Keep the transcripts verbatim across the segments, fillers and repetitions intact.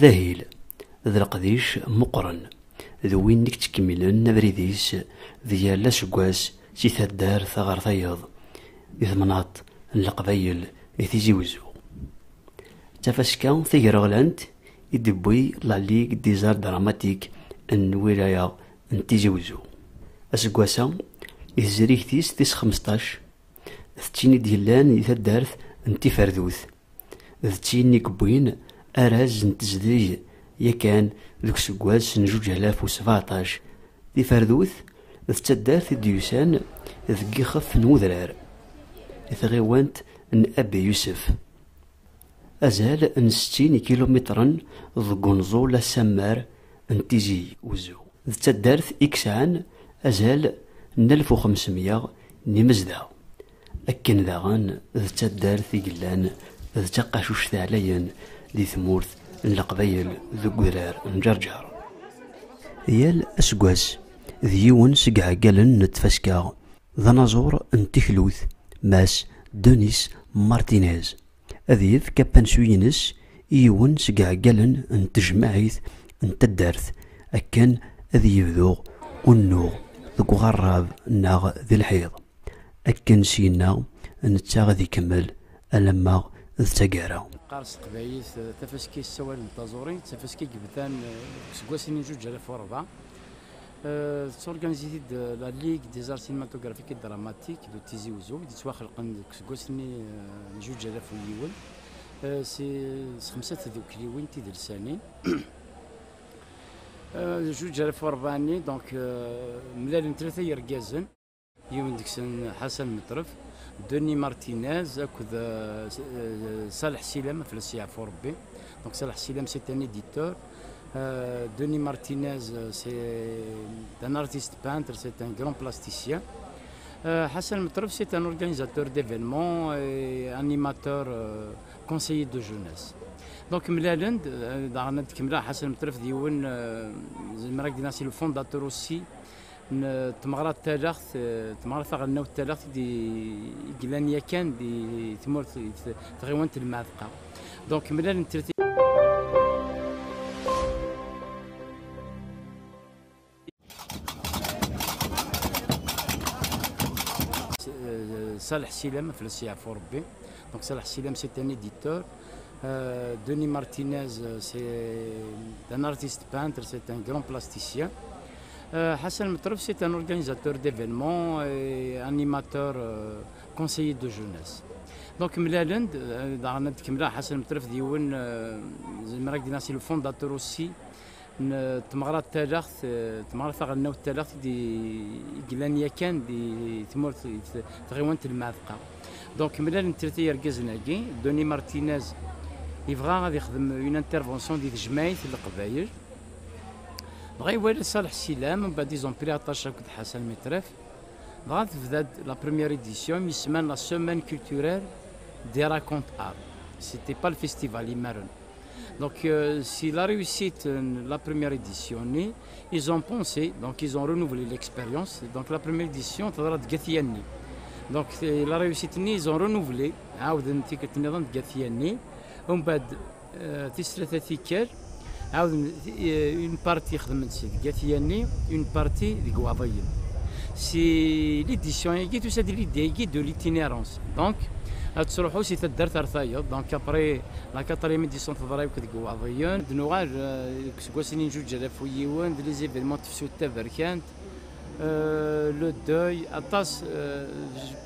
D ahil, d leqdic meqqren, d win i yettkemmilen abrid-is di yal aseggas si taddart ɣer tayeḍ, di temnaḍt n Leqbayel di Tizi Wezzu. D tafaska tagreɣlant i d-tewwi La Ligue des Arts Dramatiques n wilaya n Tizi Wezzu. Aseggas-a, i tezrigt-is tis xmesṭac, d tin i d-yellan di taddart n Tiferdut. D tin i yewwin arraz n tezdeg yakan deg useggas n zuǧ alaf u sbeɛṭac. Tiferdut d taddart i d-yusan deg yixef n udrar, i tɣiwant n Abi Yusef. Azal n settin ikilumitren deg unẓul asammar n Tizi Wezzu. D taddart i yesɛan azal n alef u xemsemya n yimezdaɣ. Akken daɣen d taddart i yellan d taqacuct ɛlayen di tmurt n Leqbayel deg udrar n Ǧerǧer. Yal aseggas d yiwen seg iɛeggalen n tfaska, d anaẓur n tiklut, Mass Denis Martinez, ad yefk apansu-ines i yiwen seg iɛeggalen n tejmaɛit n taddart, akken ad yebdu unnuɣ deg uɣerrab neɣ di lḥiḍ. Akken s-yenna, netta ad ikemmel alamma d taggara. Qqar s teqbaylit, eh, tafaska yessawalen d taẓuri, d tafaska i yebdan, eh, deg useggas-nni n zuǧ alaf u rebɛa. Eh, tetturganizit-id, eh, la Ligue des Arts Cinématographiques et Dramatiques de Tizi Ouzou, i d-yettwaxelqen deg useggas-nni, eh, n zuǧ alaf u yiwen. Eh, si, s xemsa tdukliwin tidelsanin. Eh, zuǧ alaf u rebɛa-nni, donc, eh, mlalen tlata yergazen. Yiwen deg-sen Ḥasan Metref, Denis Martinez akked, euh, S-, euh, Salah Silam, fell-as yeɛfu Rebbi. Donc Salah Silam, c'est un éditeur. Euh, Denis Martinez, euh, c'est un artiste peintre, c'est un grand plasticien. Euh, Hassan Metref, c'est un organisateur d'événements et animateur, euh, conseiller de jeunesse. Donc mlalen-d, euh, daɣen ad d-kemmleɣ, Hassan Metref d yiwen, euh, zemreɣ ad d-iniɣ c'est le fondateur aussi n tmeɣra n Talaɣt, eh, tmeɣra taɣelnawt n Talaɣt i d-, i yellan yakan di tmurt, di t-, tɣiwant n Lmeɛtqa. Donc, mlalen tlata. Eh, Salah Silam, fell-as yeɛfu Rebbi. Donc, Salah Silam, c'est un éditeur. Euh, Denis Martinez, euh, c'est un artiste peintre, c'est un grand plasticien. Euh, Hassan Metref, c'est un organisateur d'événements et animateur, euh, conseiller de jeunesse. Donc, mlalen-d, euh, daɣen ad d-kemmleɣ, Hassan Metref d yiwen, euh, zemreɣ ad d-iniɣ c'est le fondateur aussi n tmeɣra n Talaɣt, eh, tmeɣra taɣelnawt n Talaɣt i d-, i yellan yakan di tmurt, di t-, tɣiwant n Lmeɛtqa. Donc, mlalen tlata yergazen-agi, Denis Martinez yebɣa ad yexdem une intervention di tejmaɛit n Leqbayel. Dɣa iwala Salah Silam, mbeɛd ils ont pris aṭac akked Hassan Metref. Dɣa tebda-d la première édition, mi semman la semaine culturelle des racontes art. C'était pas le festival, imaren. Donc, euh, si la réussite, euh, la première édition, ils ont pensé, donc ils ont renouvelé l'expérience. Donc, la première édition, teḍra-d deg At Yanni. Donc, euh, la réussite, ils ont renouvelé, عاودن tikkelt nniḍen deg At Yanni. Umbeɛd, euh, tis tlata tikkal, عاودن, euh, une partie xedmen-tt deg At Yanni, une partie deg Waḍiyen. Si l'édition-agi, tusa-d l'idée-agi de l'itinérance. Donc, ad tettruḥu si taddart ar tayeḍ. Donc, après, la quatrième édition teḍra akk deg Iwaḍiyen. Ad nuɣal, euh, deg useggas-nni n zuǧ alaf u yiwen, d les événements, tefsut taberkant, euh, le deuil, aṭas, euh,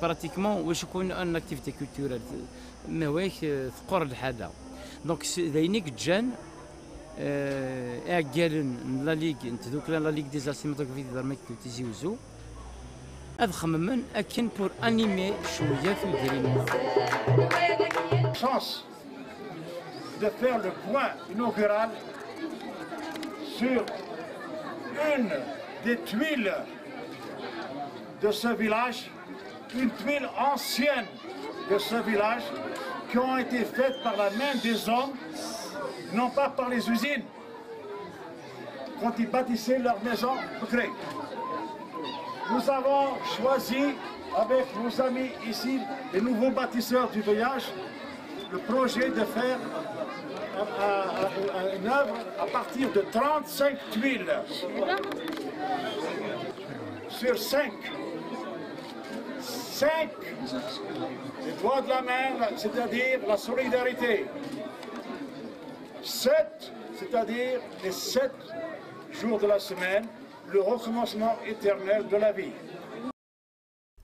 pratiquement, wacu kun une activité culturelle, mais oui, euh, teqqur lḥala. Donc, c'est, d ayen i yeǧǧan, euh, iɛeggalen n la Ligue, n tdukla, la Ligue des Arts Cinématographiques et Dramatiques de Tizi Ouzou, ad xemmen akken pour animer cwiya tudrin. Chance de faire le point inaugural sur une des tuiles de ce village, une tuile ancienne de ce village, qui ont été faites par la main des hommes, non pas par les usines, quand ils bâtissaient leur maison. Nous avons choisi avec nos amis ici, les nouveaux bâtisseurs du village, Le projet de faire euh, euh, euh, une œuvre à partir de trente-cinq tuiles sur cinq. Cinq, les doigts de la main, c'est-à-dire la solidarité. Sept, c'est-à-dire les sept jours de la semaine, le recommencement éternel de la vie.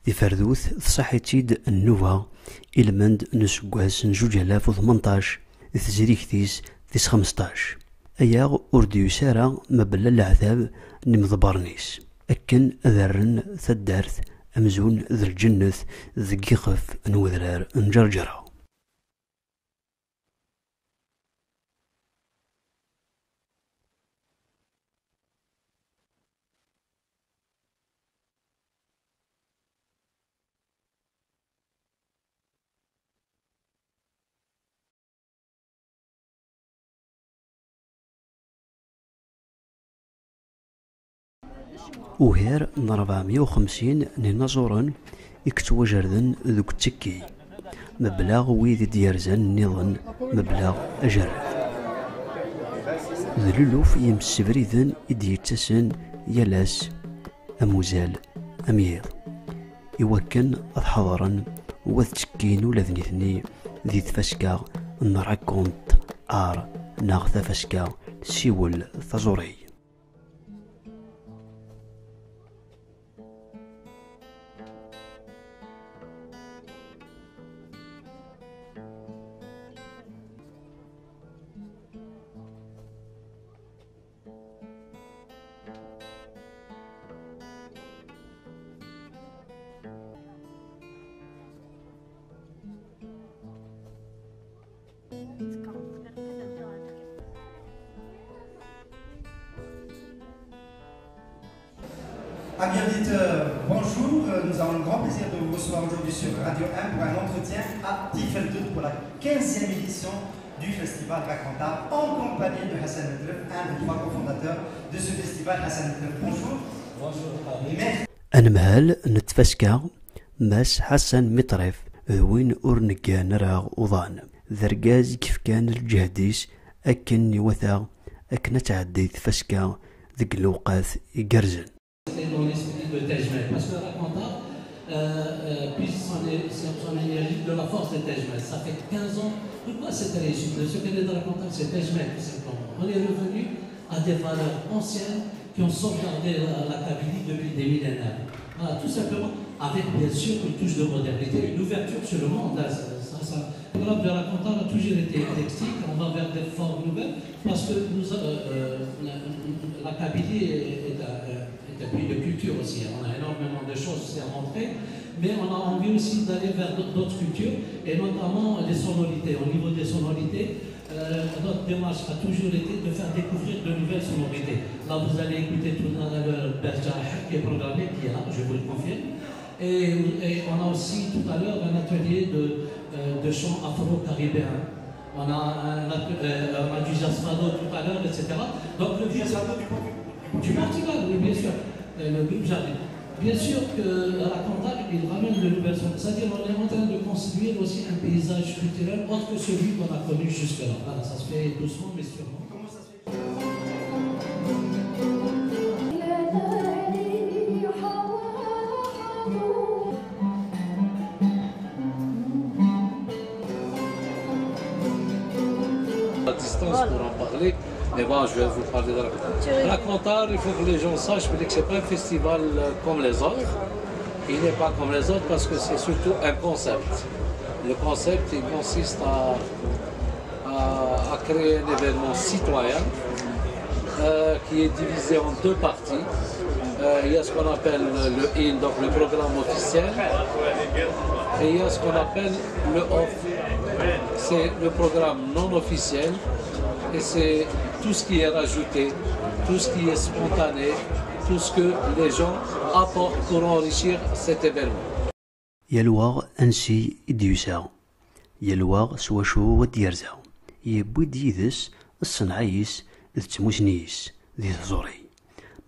Tiferdut tṣaḥ-itt-id nnuba ilmend n useggas n zuǧ alaf u tmenṭac, tezrigt-is tis xmesṭac. Aya ur d-yusi ara mebla leɛtab n yimḍebbren-is, akken ad rren taddart amzun d lǧennet deg yixef n wedrar n Ǧerǧera. Ugar n ṛebɛemya u xemsin n inaẓuren i yettwajerden deg uttekki, mebla wid i d-yerzan nniḍen mebla ajerred. D luluf n yimsebriden i d-yettasen yal ass am uzal am yiḍ, iwakken ad ḥeḍren u ad ttekkin ula d nitni di tfaska n raconte art neɣ tafaska siwel taẓuri. Amis auditeurs, bonjour. Nous avons le grand plaisir de vous recevoir aujourd'hui sur Radio un pour un entretien à Tiferdut pour la quinzième édition du festival Raconte Art en compagnie de Hassan Metref, un des trois cofondateurs de ce festival. Hassan Metref, bonjour. Bonjour, Paris. Merci. Anemhal n tfaska, Mass Ḥasan Miṭrif, d win ur neggan ara uḍan. D argaz i yefkan lǧehd-is akken iwata akken ad tɛeddi tfaska deg lewqat igerrzen. Dans l'esprit de Taj Mahal, parce que Raconte Art euh, euh, puise son, son énergie de la force de Taj Mahal. Ça fait quinze ans. Pourquoi cette réussite? Le secret de Raconte Art, c'est Taj Mahal, tout simplement. On est revenu à des valeurs anciennes qui ont sauvegardé la, la Kabylie depuis des millénaires. Voilà, tout simplement, avec bien sûr une touche de modernité, une ouverture sur le monde. Là, ça, ça, ça. Le programme de Raconte Art a toujours été éclectique, on va vers des formes nouvelles, parce que nous, euh, euh, la, la Kabylie est, est un, est un pays de culture aussi. On a énormément de choses aussi à montrer, mais on a envie aussi d'aller vers d'autres cultures, et notamment les sonorités. Au niveau des sonorités, euh, notre démarche a toujours été de faire découvrir de nouvelles sonorités. Là, vous allez écouter tout à l'heure Berjarah qui est programmé, qui est là, je vous le confirme. Et, et on a aussi tout à l'heure un atelier de, euh, de chant afro-caribéen. On a, un, euh, on a du jazz fado tout à l'heure, et cetera. Donc le jazz fado du Portugal. Du Portugal, oui, bien sûr. Euh, le groupe Jardin. Bien sûr que Raconte Art, il ramène de nouvelles choses. C'est-à-dire, on est en train de construire aussi un paysage culturel autre que celui qu'on a connu jusque-là. Voilà, ça se fait doucement, mais sûrement. À distance pour en parler, mais bon, je vais vous parler de Raconte Art. Raconte Art, il faut que les gens sachent que c'est pas un festival euh, comme les autres. Il n'est pas comme les autres parce que c'est surtout un concept. Le concept, il consiste à, à, à créer un événement citoyen euh, qui est divisé en deux parties. Euh, il y a ce qu'on appelle le in, donc le programme officiel, et il y a ce qu'on appelle le off. C'est le programme non officiel et c'est tout ce qui est rajouté, tout ce qui est spontané, tout ce que les gens apportent pour enrichir cet événement. Yal wa ansi i d-yusa, yal wa s wacu i d-yerza, yewwi-d yid-s ṣṣenɛa-is d tmusni-is di tẓuri,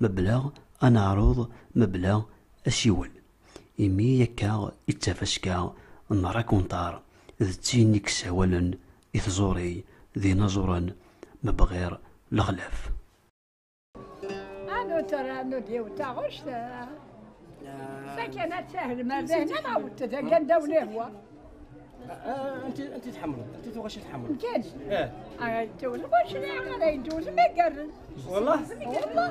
mebla aneɛruḍ, mebla asiwel. Imi akka i d tafaska n Raconte Art d tin i yessawalen i tẓuri d inaẓuren mebɣir lexlaf. Anu tara anu diw taɣect. Sakan ad tahlem ar dahin ad awet dagan daw lehwa. Anti anti tḥemmleḍ? Anti tuɣac i tḥemmleḍ? Nekani. Eh. Ay tewwet ɣuc la ara yeddu d meggaren. Wallah. Wallah.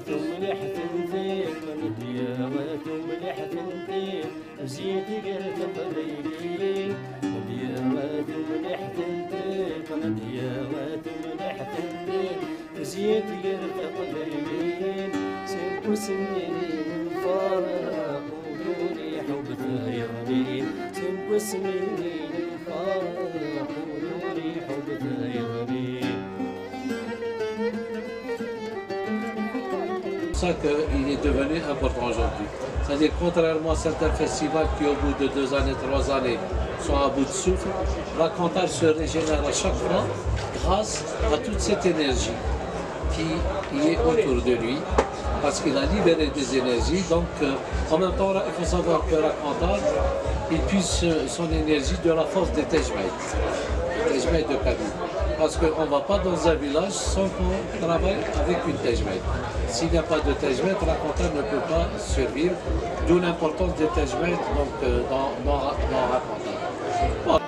Tumliḥt n tiṭ, tumliḥt n tiṭ. Zid gar teqbayliyin, d yawat mliḥ tentiq, d yawat mliḥ tentiq. Zid gar teqbayliyin, seg usmi nfaraq, ur iḥubb tayɣri, seg usmi nfaraq, ur iḥubb tayɣri. C'est ça qu'il est devenu important aujourd'hui. C'est-à-dire, contrairement à certains festivals qui, au bout de deux années, trois années, sont à bout de souffle, Raconteur se régénère à chaque fois grâce à toute cette énergie qui, qui est autour de lui, parce qu'il a libéré des énergies. Donc, euh, en même temps, il faut savoir que Raconteur, il puise, euh, son énergie de la force des Tejmaït, des Tejmaït de Kabylie. Parce qu'on ne va pas dans un village sans qu'on travaille avec une Tejmaït. S'il n'y a pas de Tejmaït, Raconteur ne peut pas survivre, d'où l'importance des Tejmaït, donc, euh, dans, dans, dans Raconteur. Voilà.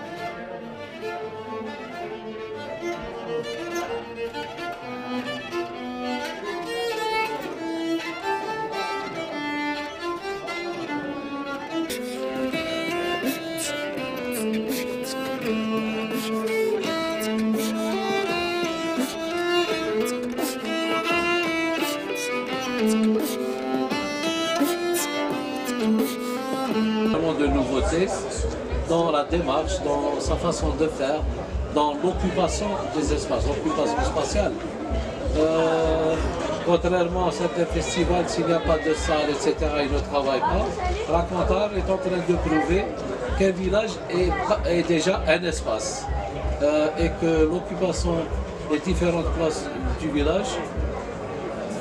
Vraiment de nouveautés dans la démarche, dans sa façon de faire, dans l'occupation des espaces, l'occupation spatiale. Euh, contrairement à certains festivals, s'il n'y a pas de salle, et cetera, ils ne travaillent pas. Raconteur est en train de prouver qu'un village est, est déjà un espace, euh, et que l'occupation des différentes places du village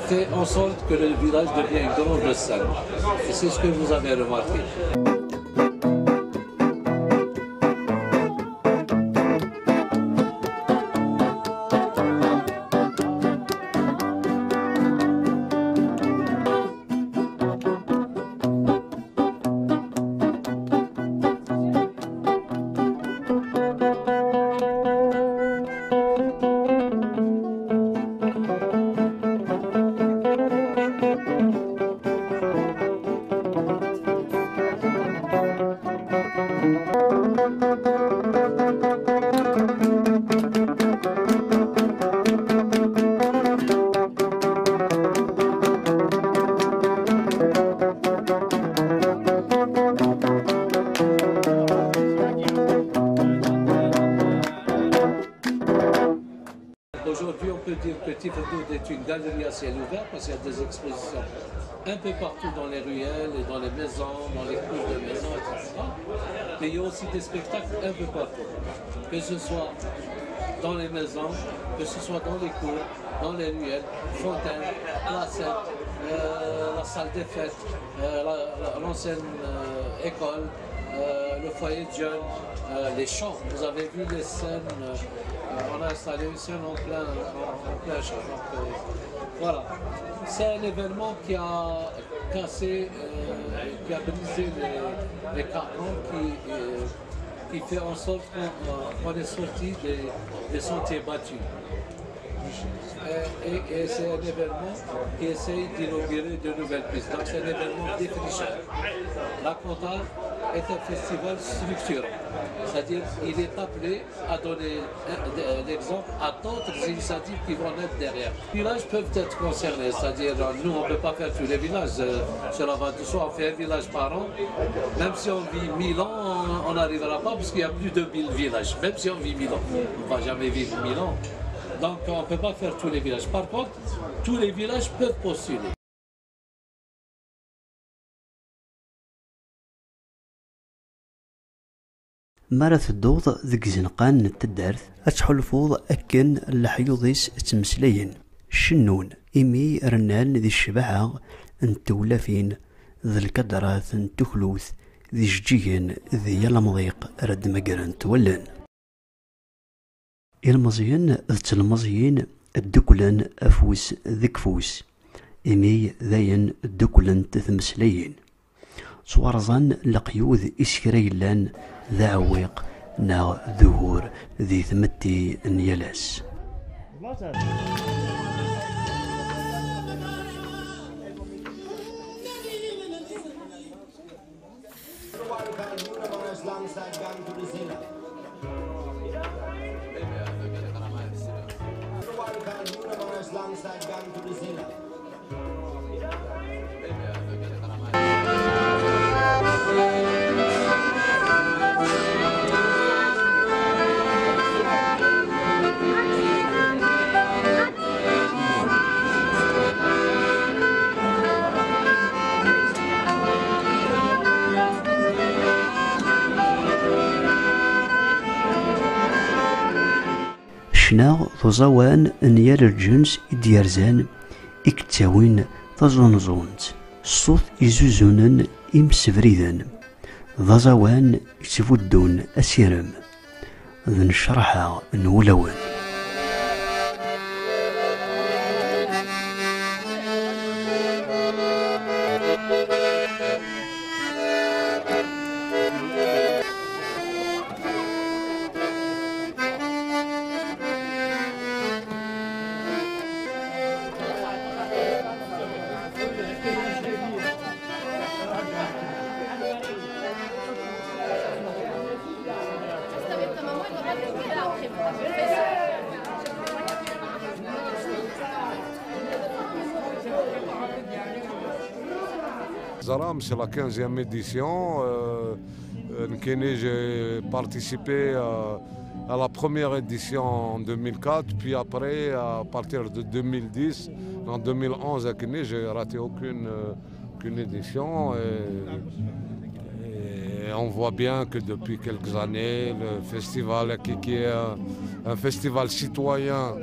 fait en sorte que le village devient une grande scène. Et c'est ce que vous avez remarqué. Aujourd'hui, on peut dire que Tiferdud est une galerie à ciel ouvert parce qu'il y a des expositions un peu partout dans les ruelles et dans les maisons, dans les cours de maisons, et cetera. Mais il y a aussi des spectacles un peu partout, que ce soit dans les maisons, que ce soit dans les cours, dans les ruelles, fontaines, placettes, euh, la salle des fêtes, euh, la- la- l'ancienne, euh, école, euh, le foyer de jeunes, euh, les champs. Vous avez vu les scènes, euh, euh, on a installé une scène en plein, en, en plein champ. Donc, euh, voilà. C'est un événement qui a cassé, euh, qui a brisé les, les carcans, qui, euh, qui fait en sorte qu'on, euh, qu'on est sorti des, des sentiers battus. Euh, et, et c'est un événement qui essaye d'inaugurer de nouvelles pistes. Donc c'est un événement défricheur. Raconteur est un festival structurant. C'est-à-dire il est appelé à donner, euh, l'exemple à d'autres initiatives qui vont naître derrière. Les villages peuvent être concernés, c'est-à-dire, euh, nous, on ne peut pas faire tous les villages. Euh, cela va de soi, on fait un village par an. Même si on vit mille ans, on on n'arrivera pas parce qu'il y a plus de mille villages. Même si on vit mille ans, on ne va jamais vivre mille ans. Donc on ne peut pas faire tous les villages. Par contre, tous les villages peuvent postuler. Mi ara tedduḍ deg izenqan n taddart, ad tḥulfuḍ akken leḥyuḍ-is ttmeslayen, cennun, imi rnan di ccbaḥa n tewlafin d lkadrat n tuklut d ijeǧǧigen di yal amḍiq ara d-magrent wallen. Ilmeẓyen d telmeẓyin dduklen afus deg ufus, imi dayen ddukklent tmeslayin. Ttwarẓan leqyud i s kra yellan d aɛewwiq neɣ d ugur di tmetti n yal ass. Ccna d uẓawan n yal lǧens i d-yerzan, i yettawin taẓunẓunt, ṣṣut izuzunen imsebriden, d aẓawan yettbuddun asirem d nnecraḥa n wulawen. Zaram, c'est la quinzième édition. Euh, euh, Nkene, j'ai participé à, à la première édition en deux mille quatre, puis après, à partir de deux mille dix, en deux mille onze, à Nkene, j'ai raté aucune, euh, qu'une édition. Et, et on voit bien que depuis quelques années, le festival, qui, qui est un, un festival citoyen,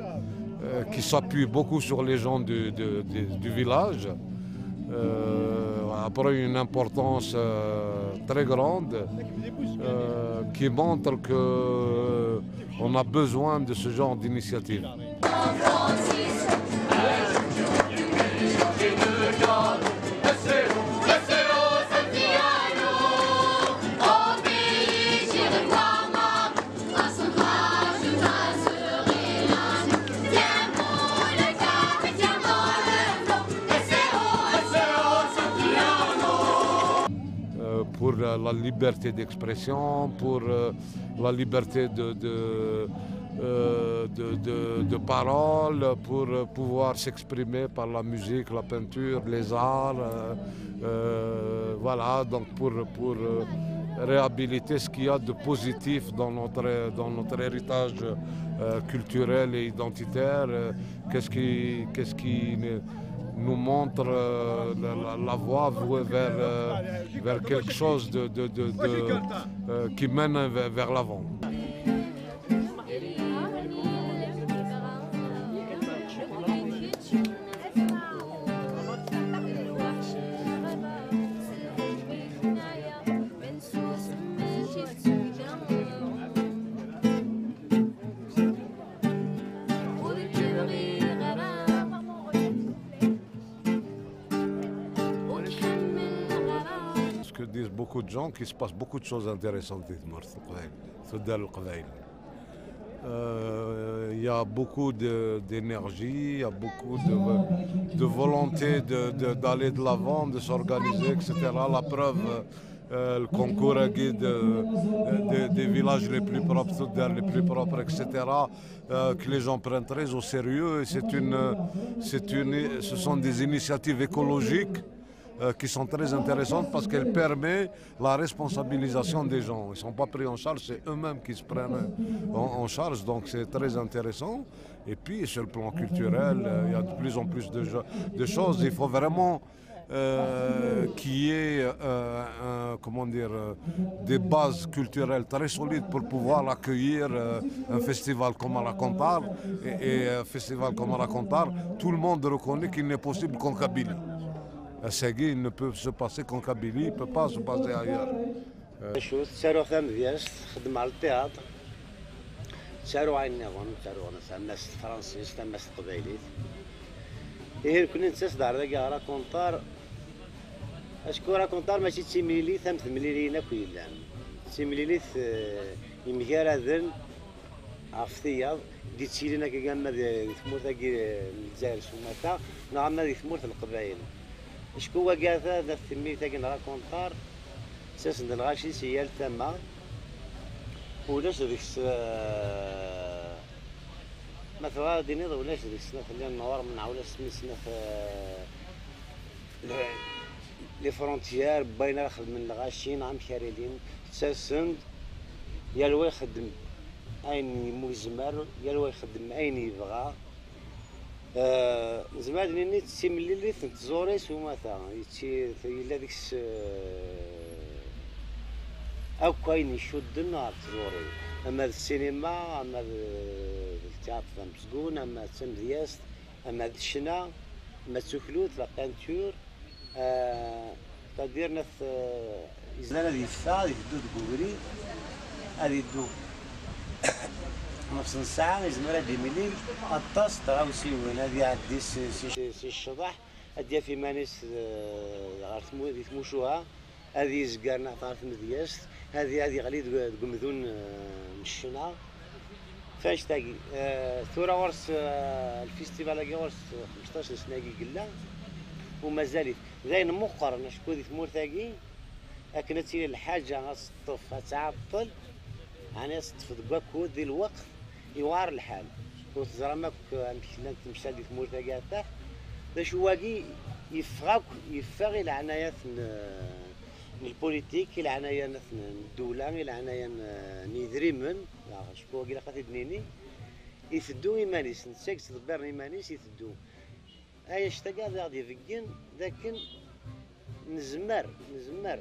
euh, qui s'appuie beaucoup sur les gens du, de- de- du village, euh, a pris une importance, euh, très grande, euh, qui montre que on a besoin de ce genre d'initiative. Euh, pour la, la liberté d'expression, pour, euh, la liberté de, de, euh, de, de- de parole, pour, euh, pouvoir s'exprimer par la musique, la peinture, les arts. Euh, euh, voilà, donc pour, pour, euh, réhabiliter ce qu'il y a de positif dans notre, dans notre héritage, euh, culturel et identitaire. Euh, qu'est-ce qui, qu'est-ce qui ne- nous montre, euh, la, la- la voie vers, euh, vers quelque chose de, de- de- de- euh, qui mène vers, vers l'avant. Ce que disent beaucoup de gens, qu'il se passe beaucoup de choses intéressantes dans le Québec. Euh, il y a beaucoup de- d'énergie, il y a beaucoup de, de volonté de- de- d'aller de l'avant, de s'organiser, et cetera. La preuve, euh, le concours à guide, euh, des, des villages les plus propres, les plus propres, et cetera, euh, que les gens prennent très au sérieux. Et c'est une, c'est une, ce sont des initiatives écologiques, euh, qui sont très intéressantes parce qu'elles permettent la responsabilisation des gens. Ils ne sont pas pris en charge, c'est eux-mêmes qui se prennent en, en charge, donc c'est très intéressant. Et puis, sur le plan culturel, euh, il y a de plus en plus de, de choses. Il faut vraiment euh, qui est, euh, un, comment dire, euh, des bases culturelles très solides pour pouvoir accueillir, euh, un festival comme Racontar. Et, et un festival comme Racontar, tout le monde reconnaît qu'il n'est possible qu'en Kabylie. Ass-agi, il ne peut se passer qu'en Kabylie, il ne peut pas se passer ailleurs. Acu, ttaruɣ tamedyazt, xeddmeɣ le théâtre, ttaruɣ ayen nniḍen, ttaruɣ ama s tefransist ama s teqbaylit. Ihi nekkni nettas-d ar dagi ɣer Racontar, acku Racontar mačči d timlilit am temliliyin akk yellan, d timlilit, eh, yemgaraden ɣef tiyaḍ d-yettilin akka ama di tmurt-agi n Lezzayer s umata, neɣ ama di tmurt n Leqbayel. Acku wagi ata d at timlilit-agi n Racontar, ttasen-d lɣaci si yal tama, ulac deg-s, eh, ma tebɣiḍ ad d-tiniḍ ulac deg-s snat llan normes, neɣ ulac snat, eh, les frontières n wayen ara xedmen lɣaci neɣ amek ara ilin. Ttasen-d, yal wa ixeddem ayen yemmuzmer, yal wa ixeddem ayen yebɣa. Eh, nezmer ad nini d timlilit n tẓuri s umata, yetti-, yella deg-s, eh, akk ayen icudden ɣer tẓuri, ama d ssinima, ama d, d ltiyaṭ d amezgun, ama d tamedyazt, ama d ccna, ama d tuklut, la peinture, eh, c'est-à-dire nat, eh, yezmer ad yeffeɣ, ad yeddu deg ubrid, ad yeddu nefs n ssaɛa, yezmer ad d-imlil aṭas n tɣawsiwin, ad iɛeddi si, si, si ccḍeḥ, ad d-yaf iman-is, eh, ɣer tmu-, di tmucuha, ad yezger neɣ ɣer tmedyazt, ad, ad yeɣli deg, deg umdun, eh, n ccna. F annect-agi, eh, tura ɣur-s, eh, lfistival-agi ɣur-s xmesṭac n sna-agi yella, u mazal-it d ayen meqqren acku di tmurt-agi akken ad tili lḥaǧa ad teṭṭef, ad tɛeṭṭel, ɛni ad teṭṭef deg wakud, di lweqt, yewɛer lḥal. Ur teẓram akk amek llant temsal di tmurt-agi ɣer taḥt. D acu wagi, yeffeɣ akk, yeffeɣ i leɛnayat n, n lpulitik, i leɛnayat n ddewla, i leɛnaya n, n yidrimen, neɣ acku wagi ilaq ad t-id-nini, iteddu iman-is, netta i yettḍebbiren iman-is, iteddu. Ay, annect-agi ad aɣ-d-ibeggen d akken nezmer, nezmer,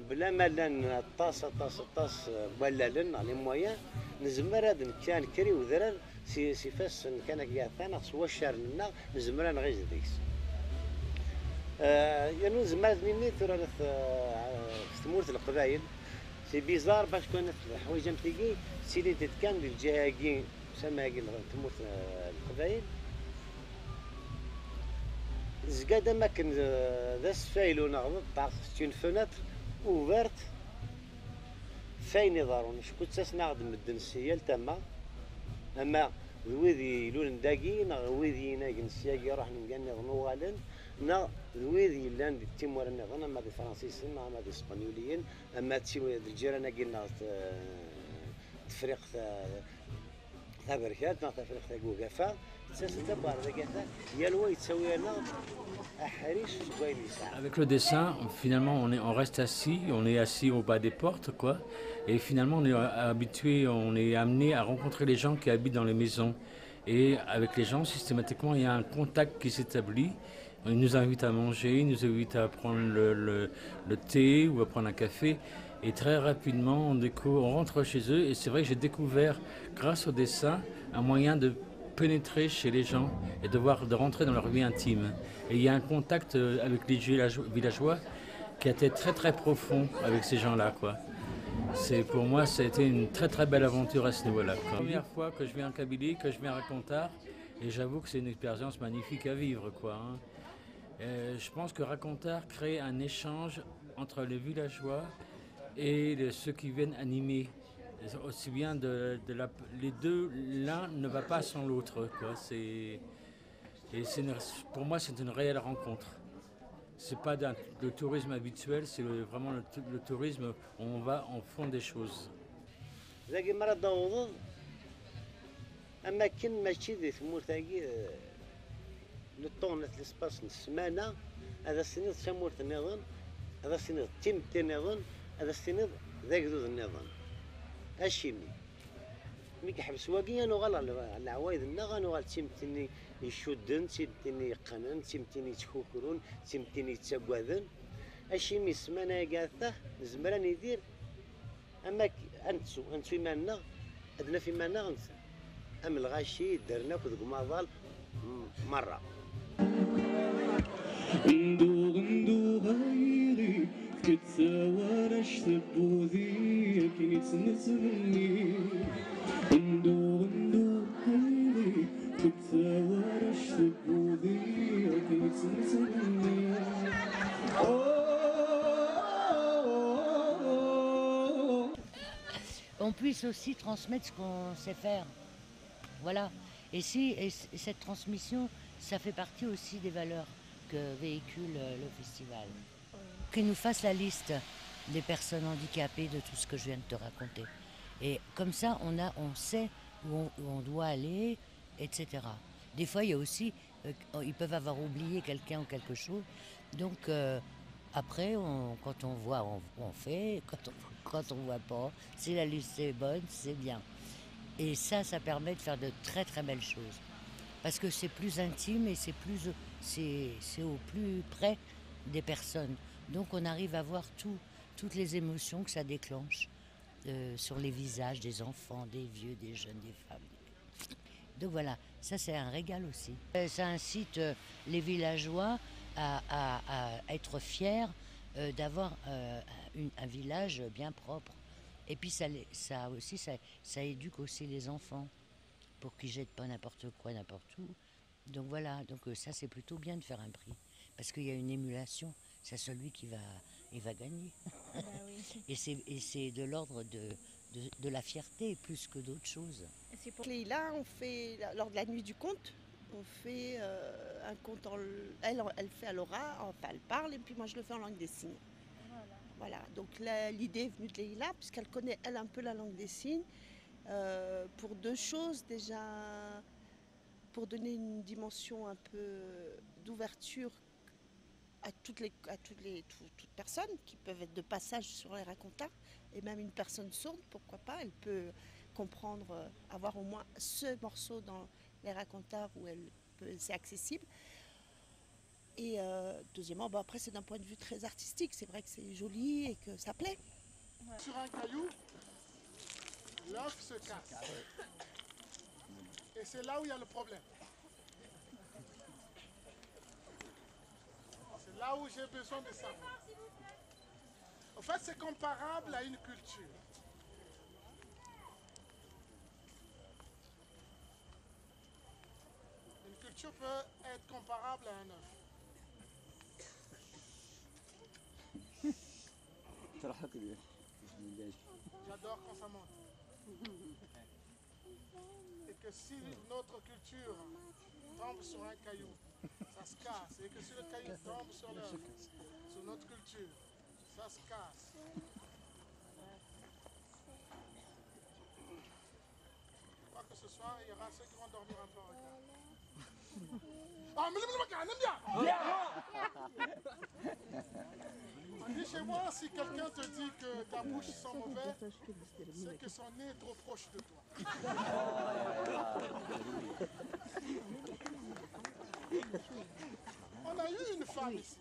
bla ma llan aṭas, aṭas, aṭas n wallalen neɣ les moyens, nezmer ad nekk, ad nekker i wedrar si, si ifassen kan akka atan, neɣ s waccaren-nneɣ, nezmer ad nɣiz deg-s. Eh, yernu nezmer ad nini tura ɣef, eh, ɣef tmurt n Leqbayel, c'est bizarre parce que leḥwayeǧ am tigi ttilint-d kan di lǧiha-agi, usama-agi n tmurt, eh, n Leqbayel. Tezga-d am akken, eh, d asfaylu neɣ d ṭṭaq, c'est une fenêtre ouverte f ayen iḍerrun, acku ttasen-aɣ-d medden si yal tama, ama d wid ilulen dagi, neɣ wid yinagen syagi ruḥen nga nniḍen uɣalen, neɣ d wid yellan di timura nniḍen, ama d ifransisen, neɣ ama d ispenyuliyen, ama d ti-, d lǧiran-agi-nneɣ, t-, Tefriqt, eh, Taberkant neɣ Tafriqt Tagugaf, ttasen-d akk ɣer dagi, ata yal wa yettawi-aneɣ aḥric seg wayen yesɛa. Avec le dessin, finalement, on est, on reste assis, on est assis au bas des portes, quoi. Et finalement, on est habitué, on est amené à rencontrer les gens qui habitent dans les maisons. Et avec les gens, systématiquement, il y a un contact qui s'établit. Ils nous invitent à manger, ils nous invitent à prendre le, le- le thé ou à prendre un café. Et très rapidement, on, décou- on rentre chez eux. Et c'est vrai que j'ai découvert, grâce au dessin, un moyen de pénétrer chez les gens et de voir, de rentrer dans leur vie intime. Et il y a un contact, euh, avec les villageois, villageois qui a été très très profond avec ces gens-là, quoi. C'est, pour moi, ça a été une très très belle aventure à ce niveau-là, quoi. Première fois que je viens en Kabylie, que je viens à Racontar, et j'avoue que c'est une expérience magnifique à vivre, quoi, hein. Euh, je pense que Racontar crée un échange entre les villageois et le- ceux qui viennent animer. Aussi bien de, de la- les deux, l'un ne va pas sans l'autre, quoi. C'est, et c'est une- pour moi, c'est une réelle rencontre. C'est pas d'un- le tourisme habituel, c'est le- vraiment le, tou- le tourisme où on va, on fond des choses. Dagi mi ara d-tawḍeḍ, am akken mačči di tmurt-agi, eh, le temps, l'espace n ssmana, ad as-tiniḍ d tamurt nniḍen, ad as-tiniḍ d timetti nniḍen, ad as-tiniḍ d agdud nniḍen. Acimi? Mi yeḥbes wagi, ad nuɣal ɣer le-, leɛwayed-nneɣ, ad nuɣal d timetti-nni icudden, d timetti-nni yeqqnen, d timetti-nni yettkukrun, d timetti-nni yettaggaden. Acimi ssmana-agi atta nezmer ad nidir am ak-, ad nettu, ad nettu iman-nneɣ, ad naf iman-nneɣ n-, am lɣaci ddren akk deg umaḍal, m-, merra. Nduɣ, nduɣ, ayɣi, fket tawaract n wudi, akken i tt-nettmenni. Nduɣ, nduɣ, ayɣi, fket tawaract n wudi, akken i tt-nettmenni. Oh, oh, oh, oh. On puisse aussi transmettre ce qu'on sait faire. Voilà. Et si, et c-, et cette transmission, ça fait partie aussi des valeurs que véhicule, euh, le festival. Qu'il nous fasse la liste des personnes handicapées, de tout ce que je viens de te raconter. Et comme ça, on a, on sait où on, où on doit aller, et cetera. Des fois, il y a aussi, euh, ils peuvent avoir oublié quelqu'un ou quelque chose. Donc, euh, après, on, quand on voit, on, on fait. Quand on, quand on voit pas, si la liste est bonne, c'est bien. Et ça, ça permet de faire de très, très belles choses. Parce que c'est plus intime et c'est plus, c'est, c'est au plus près des personnes. Donc, on arrive à voir tout, toutes les émotions que ça déclenche, euh, sur les visages des enfants, des vieux, des jeunes, des femmes. Donc voilà, ça c'est un régal aussi. Euh, ça incite, euh, les villageois à, à- à être fiers, euh, d'avoir, euh, une- un village bien propre. Et puis ça, les- ça aussi, ça, ça éduque aussi les enfants pour qu'ils jettent pas n'importe quoi, n'importe où. Donc voilà, donc, euh, ça c'est plutôt bien de faire un prix. Parce qu'il y a une émulation. C'est celui qui va, il va gagner. Ah bah oui. Et c'est, et c'est de l'ordre de, de, de la fierté plus que d'autres choses. Et c'est pour Leïla, on fait, lors de la nuit du conte, on fait, euh, un conte en, elle, elle fait à l'oral, enfin elle parle, et puis moi je le fais en langue des signes. Voilà. Voilà, donc la- l'idée est venue de Leïla, puisqu'elle connaît, elle, un peu la langue des signes, euh, pour deux choses. Déjà, pour donner une dimension un peu d'ouverture à toutes les, à toutes les, tout- toute personne qui peuvent être de passage sur les racontards, et même une personne sourde, pourquoi pas, elle peut comprendre, euh, avoir au moins ce morceau dans les racontards où elle peut, c'est accessible. Et, euh, deuxièmement, bon, après, c'est d'un point de vue très artistique. C'est vrai que c'est joli et que ça plaît. Sur un caillou, l'œuf se casse. Et c'est là où il y a le problème. C'est là où j'ai besoin de ça. En fait, c'est comparable à une culture. Une culture peut être comparable à un œuf. J'adore quand ça monte. Et que si notre culture tombe sur un caillou, ça se casse. Et que si le caillou tombe sur le, sur notre culture, ça se casse. Quoi que ce soit, il y aura ceux qui vont dormir un peu en retard. Ah, mais le, le, le, le, le, le. On dit chez moi, si quelqu'un te dit que ta bouche sent mauvais, c'est que son nez est trop proche de toi. On a eu une femme ici.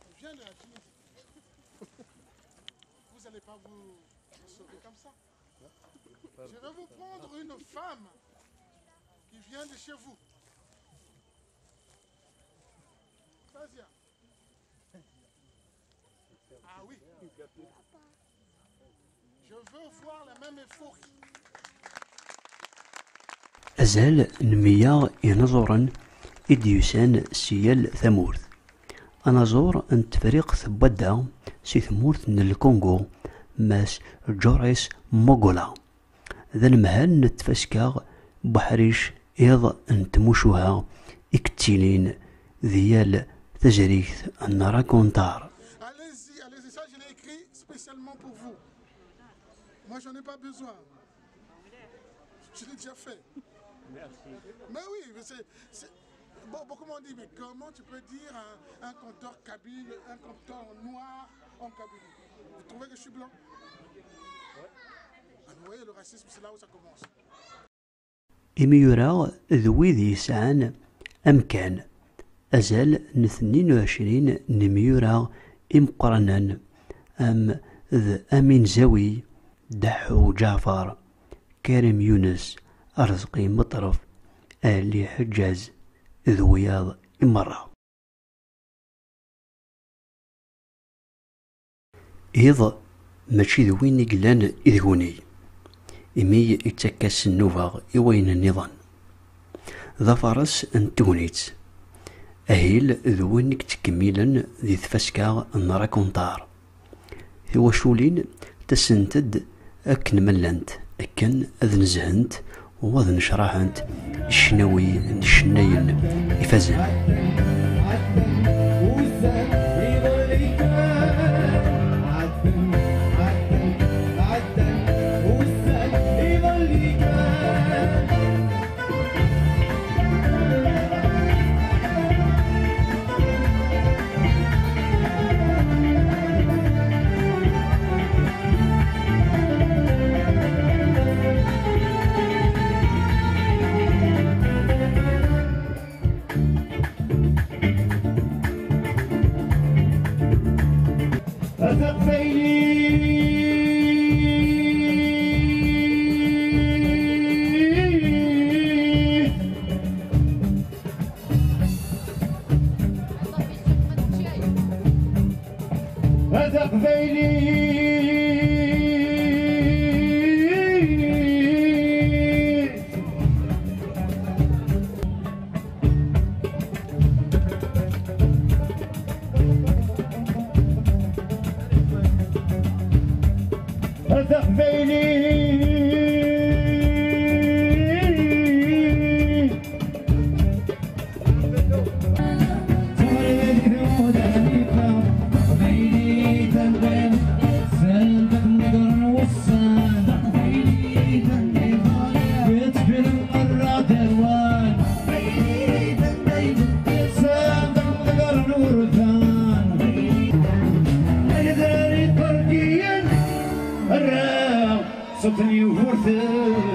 Elle vient de la Tunisie. Vous n'allez pas vous sauver comme ça. Je vais vous prendre une femme qui vient de chez vous. Fazia. Ah oui. Je veux voir la même euphorie. Azal n meyya inaẓuren i d-yusan si yal tamurt. Anaẓur n Tefriqt n Wadda si tmurt n Lkungu, Mass Joris Mogola. D anemhal n tfaska n uḥric iḍ n tmucuha i yettilin di yal tazrigt n Rakuntar. Allez-y, allez-y, ça je l'ai écrit spécialement pour vous. Moi j'en ai pas besoin. Je l'ai déjà fait. Merci. Mais oui, mais c'est, c'est- bon, bon, comment on dit, mais comment tu peux dire un, un conteur kabyle, un conteur noir en Kabylie ? Vous trouvez que je suis blanc ? Ah Imyura d wid yesɛan amkan. Azal n tnin u ɛecrin n imyura imeqqranen, am d Amin Zawi, Deḥḥu Ǧaɛfar, Karim Yunes, Arezqi Meṭref, Ali Ḥeǧǧaj d wiyaḍ i merra. Iḍ mačči d win i yellan i tguni, imi yettak-as nnuba i wayen nniḍen. D afares n tegnit. Ahil d win i yettkemmilen di tfaska n rakuntar. Tiwaculin ttasent-d akken ma llant, akken ad nezhent u ad necraḥent ccnawi n cennayen ifazen. A taqbaylit. A taqbaylit. Ṣṣut n Yugurten.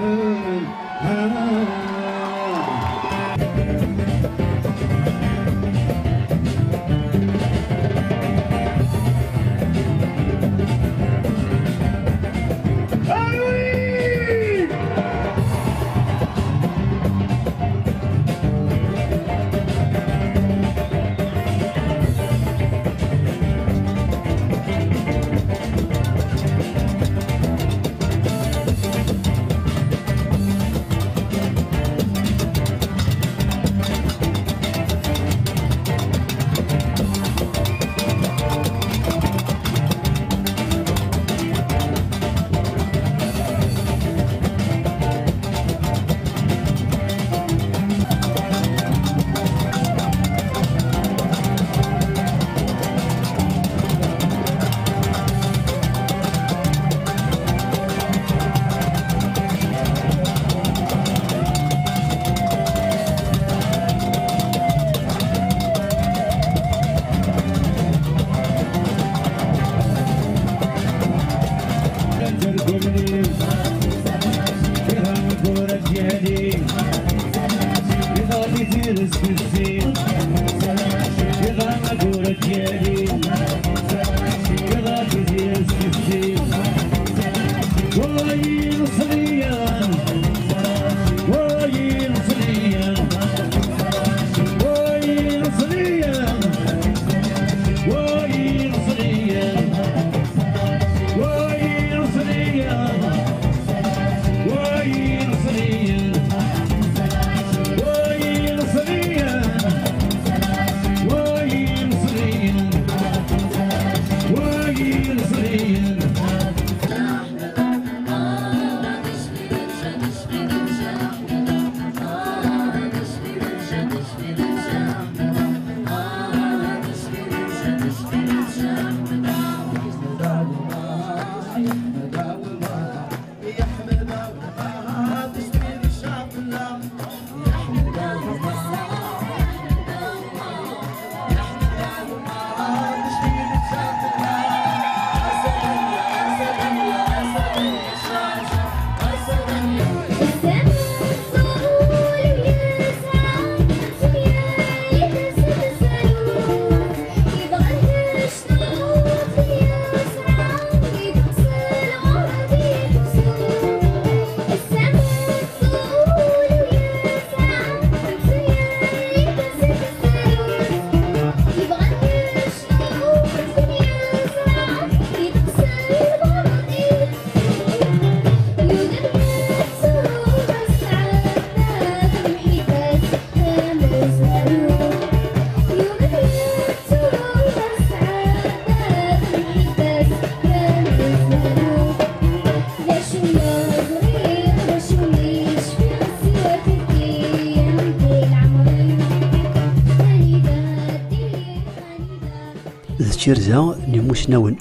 D tirza n imusnawen,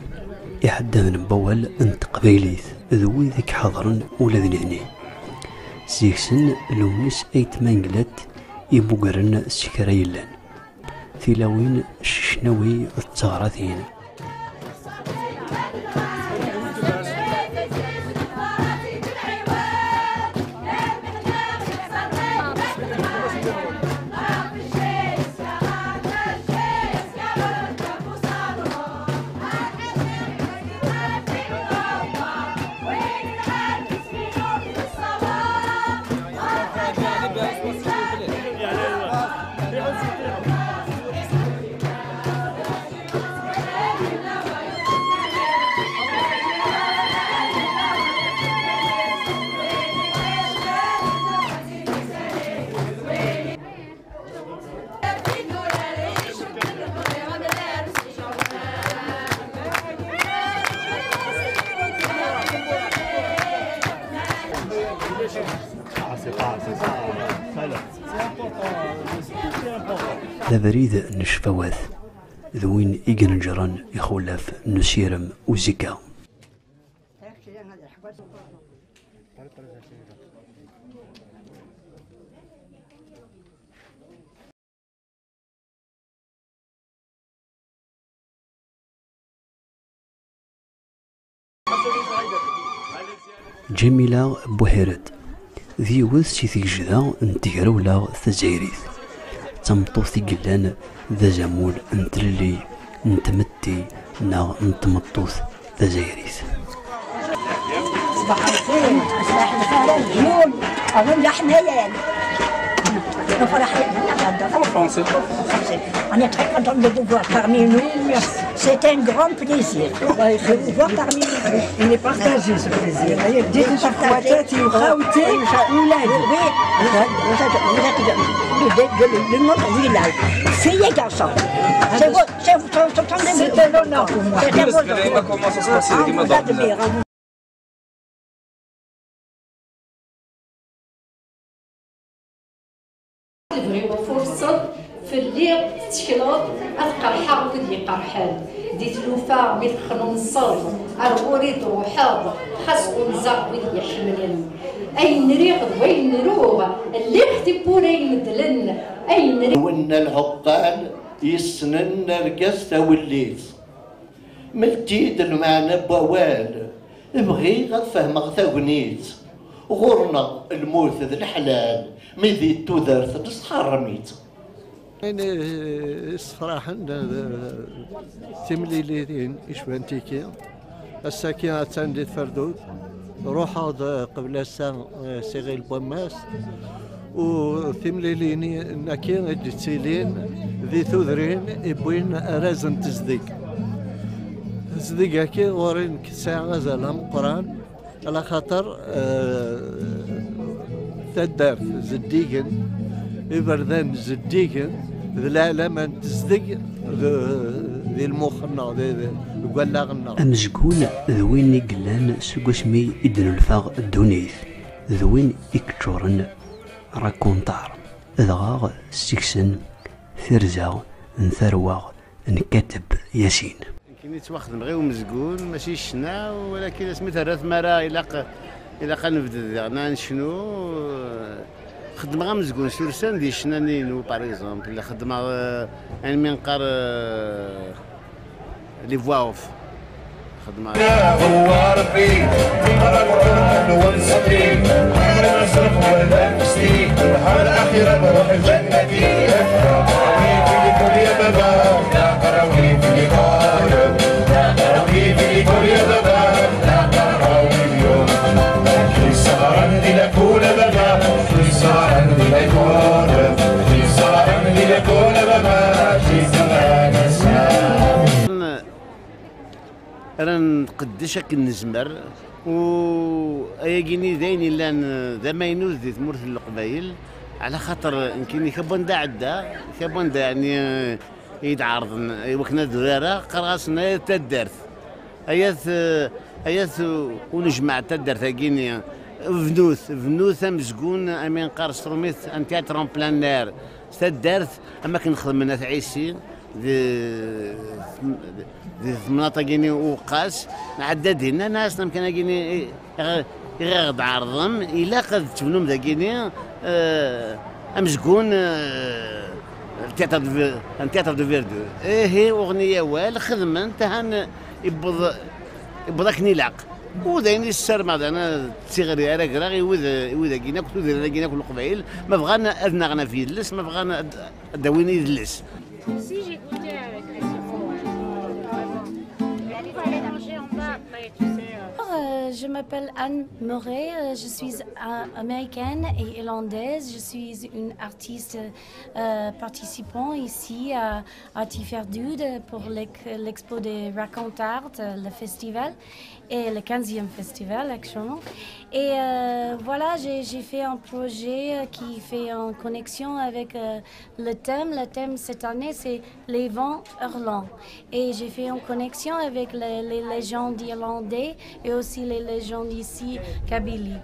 iḥeddaden n wawal n teqbaylit, d wid i iḥeḍren ula d nitni. Seg-sen Lewnis Ayt Mangellat i mmugren s kra yellan. Tilawin, ccecnawi d teɣratin. D abrid n ccfawat, d win i ineǧren ixulaf n usirem uzekka. Ǧamila Buḥiret d yiwet si tigejda n tegrawla tazzayrit. D tameṭṭut i yellan d azamul n tlelli n tmetti neɣ n tmeṭṭut tazzayrit. صباح الخير، صباح الخير، اليوم أظن احنا يعني نفرح. En français. On est très content de vous voir parmi nous. C'est un grand plaisir de vous voir parmi nous. Il est partagé, ce plaisir. Dites-nous, خواتاتي وخاوتي وولادي. Oui, vous êtes, vous êtes de, de, de, de notre village. Filles et garçons. C'est votre C'est un honneur pour moi. C'est un honneur. Comment ça se passe, les gamins dans le village ? Tebɣiḍ ad turseḍ fell-i, tettekleḍ ad qerḥeɣ wid yeqerḥen. Di tlufa mi texnunseḍ, ar ɣur-i d-truḥeḍ, xas ɣunzaɣ wid yeḥemmlen. Ayen riɣ d wayen ruɣ, lliɣ tiwwura imeddlen. Ayen riɣ. Wenna lɛuqqal yessnen argaz tawellit. Mel-t-id lmeɛna n wawal, bɣiɣ ad fehmeɣ tagnit. Ɣur-neɣ lmut d leḥlal, mi di tudert nesḥerrem-itt. Ayen issefraḥen d, d, d timliliyin icban tiki. Ass-agi attan di tferdut. Ruḥeɣ-d qbel ass-a, eh, s iɣil n wammas. U timlilin-agi i d-yettilin di tudrin i wwin arraz n tezdeg. Tezdeg-agi ɣur-i nekk tesɛa azal ameqqran, ala xaṭer, eh, taddart zeddigen, iberdan zeddigen, d leɛlama n tezdeg d, di lmux-nneɣ, di, di, deg wallaɣ-nneɣ. Amezgun d win i yellan seg wasmi i d-nelfa ddunit, d win i yeččuren rakuntar, dɣa seg-sen tirza n tarwa n Kateb Yasin. Nekkini ttwaxedmeɣ i umezgun, mačči ccna, walakin asmi terra tmara, ilaq, ilaq ad nebded diɣen ad necnu. Xeddmeɣ amezgun s ursan di ccna-nni-inu, par exemple. Xeddmeɣ, eh, ayen mi neqqar, eh, les voix off. خدمة. هو ربي، نقرا القرآن ونصلي، نحضر المسرح ولا نشتي، نهار الآخرة نروح لجنتي. تقراوي في ليكول يا بابا، تقراوي في ليكول، تقراوي في ليكول يا بابا، تقراوي اليوم. في السهرة ندير لك ولا بابا، في السهرة ندير لك ولا، في السهرة ندير لك ولا بابا، في السهرة نسمع. Ara nqeddec akken nezmer, u ayagi-nni d ayen yellan d amaynut di tmurt n Leqbayel, ɛla xaṭer nekkini kabanda ɛedda, kabanda, yeɛni, i yi-d-ɛerḍen i wakken ad urareɣ, qqareɣ-asen ay at taddart, ay at, ay at unejmaɛ n taddart-agi-nni, bnut, bnut amezgun, ayen neqqar s trumit, un théâtre en plein air, s taddart, am akken xedmen At Ɛisi, Di, di temnaḍt-agi-ni Uweqqas, nɛedda dinna, nnan-asen amkan-agi-ni i, i, i ɣ-d-ɛerḍem, ilaq ad tebnum dagi-ni, eh, amezgun, eh, théâtre de ver-, un théâtre de verdure. Ihi, uɣen-iyi awal, xedmen-t, ahan, iwweḍ, iwweḍ akken ilaq. U d ayen i ssarmeɣ, d ayen d tiɣri ara greɣ i wid, i wid-agi-ni akk, tudrin-agi-ni akk n Leqbayel, ma bɣan ad nnaɣen ɣef yidles, ma bɣan ad, ad d-awin idles. Si j'ai goûté avec les citrouilles, vraiment. Elle est mélangée en bas après, tu sais, euh. Euh, je m'appelle Anne Murray, euh, je suis, euh, américaine et irlandaise. Je suis une artiste, euh, participant ici à, à Tiferdud pour l'ex-, l'expo des Racontards, euh, le festival, et le quinzième festival actuellement. Et, euh, voilà, j'ai, j'ai fait un projet, euh, qui fait en connexion avec, euh, le thème. Le thème cette année, c'est les vents hurlants. Et j'ai fait une connexion avec les, les légendes irlandaises et aussi les légendes ici, Kabylie.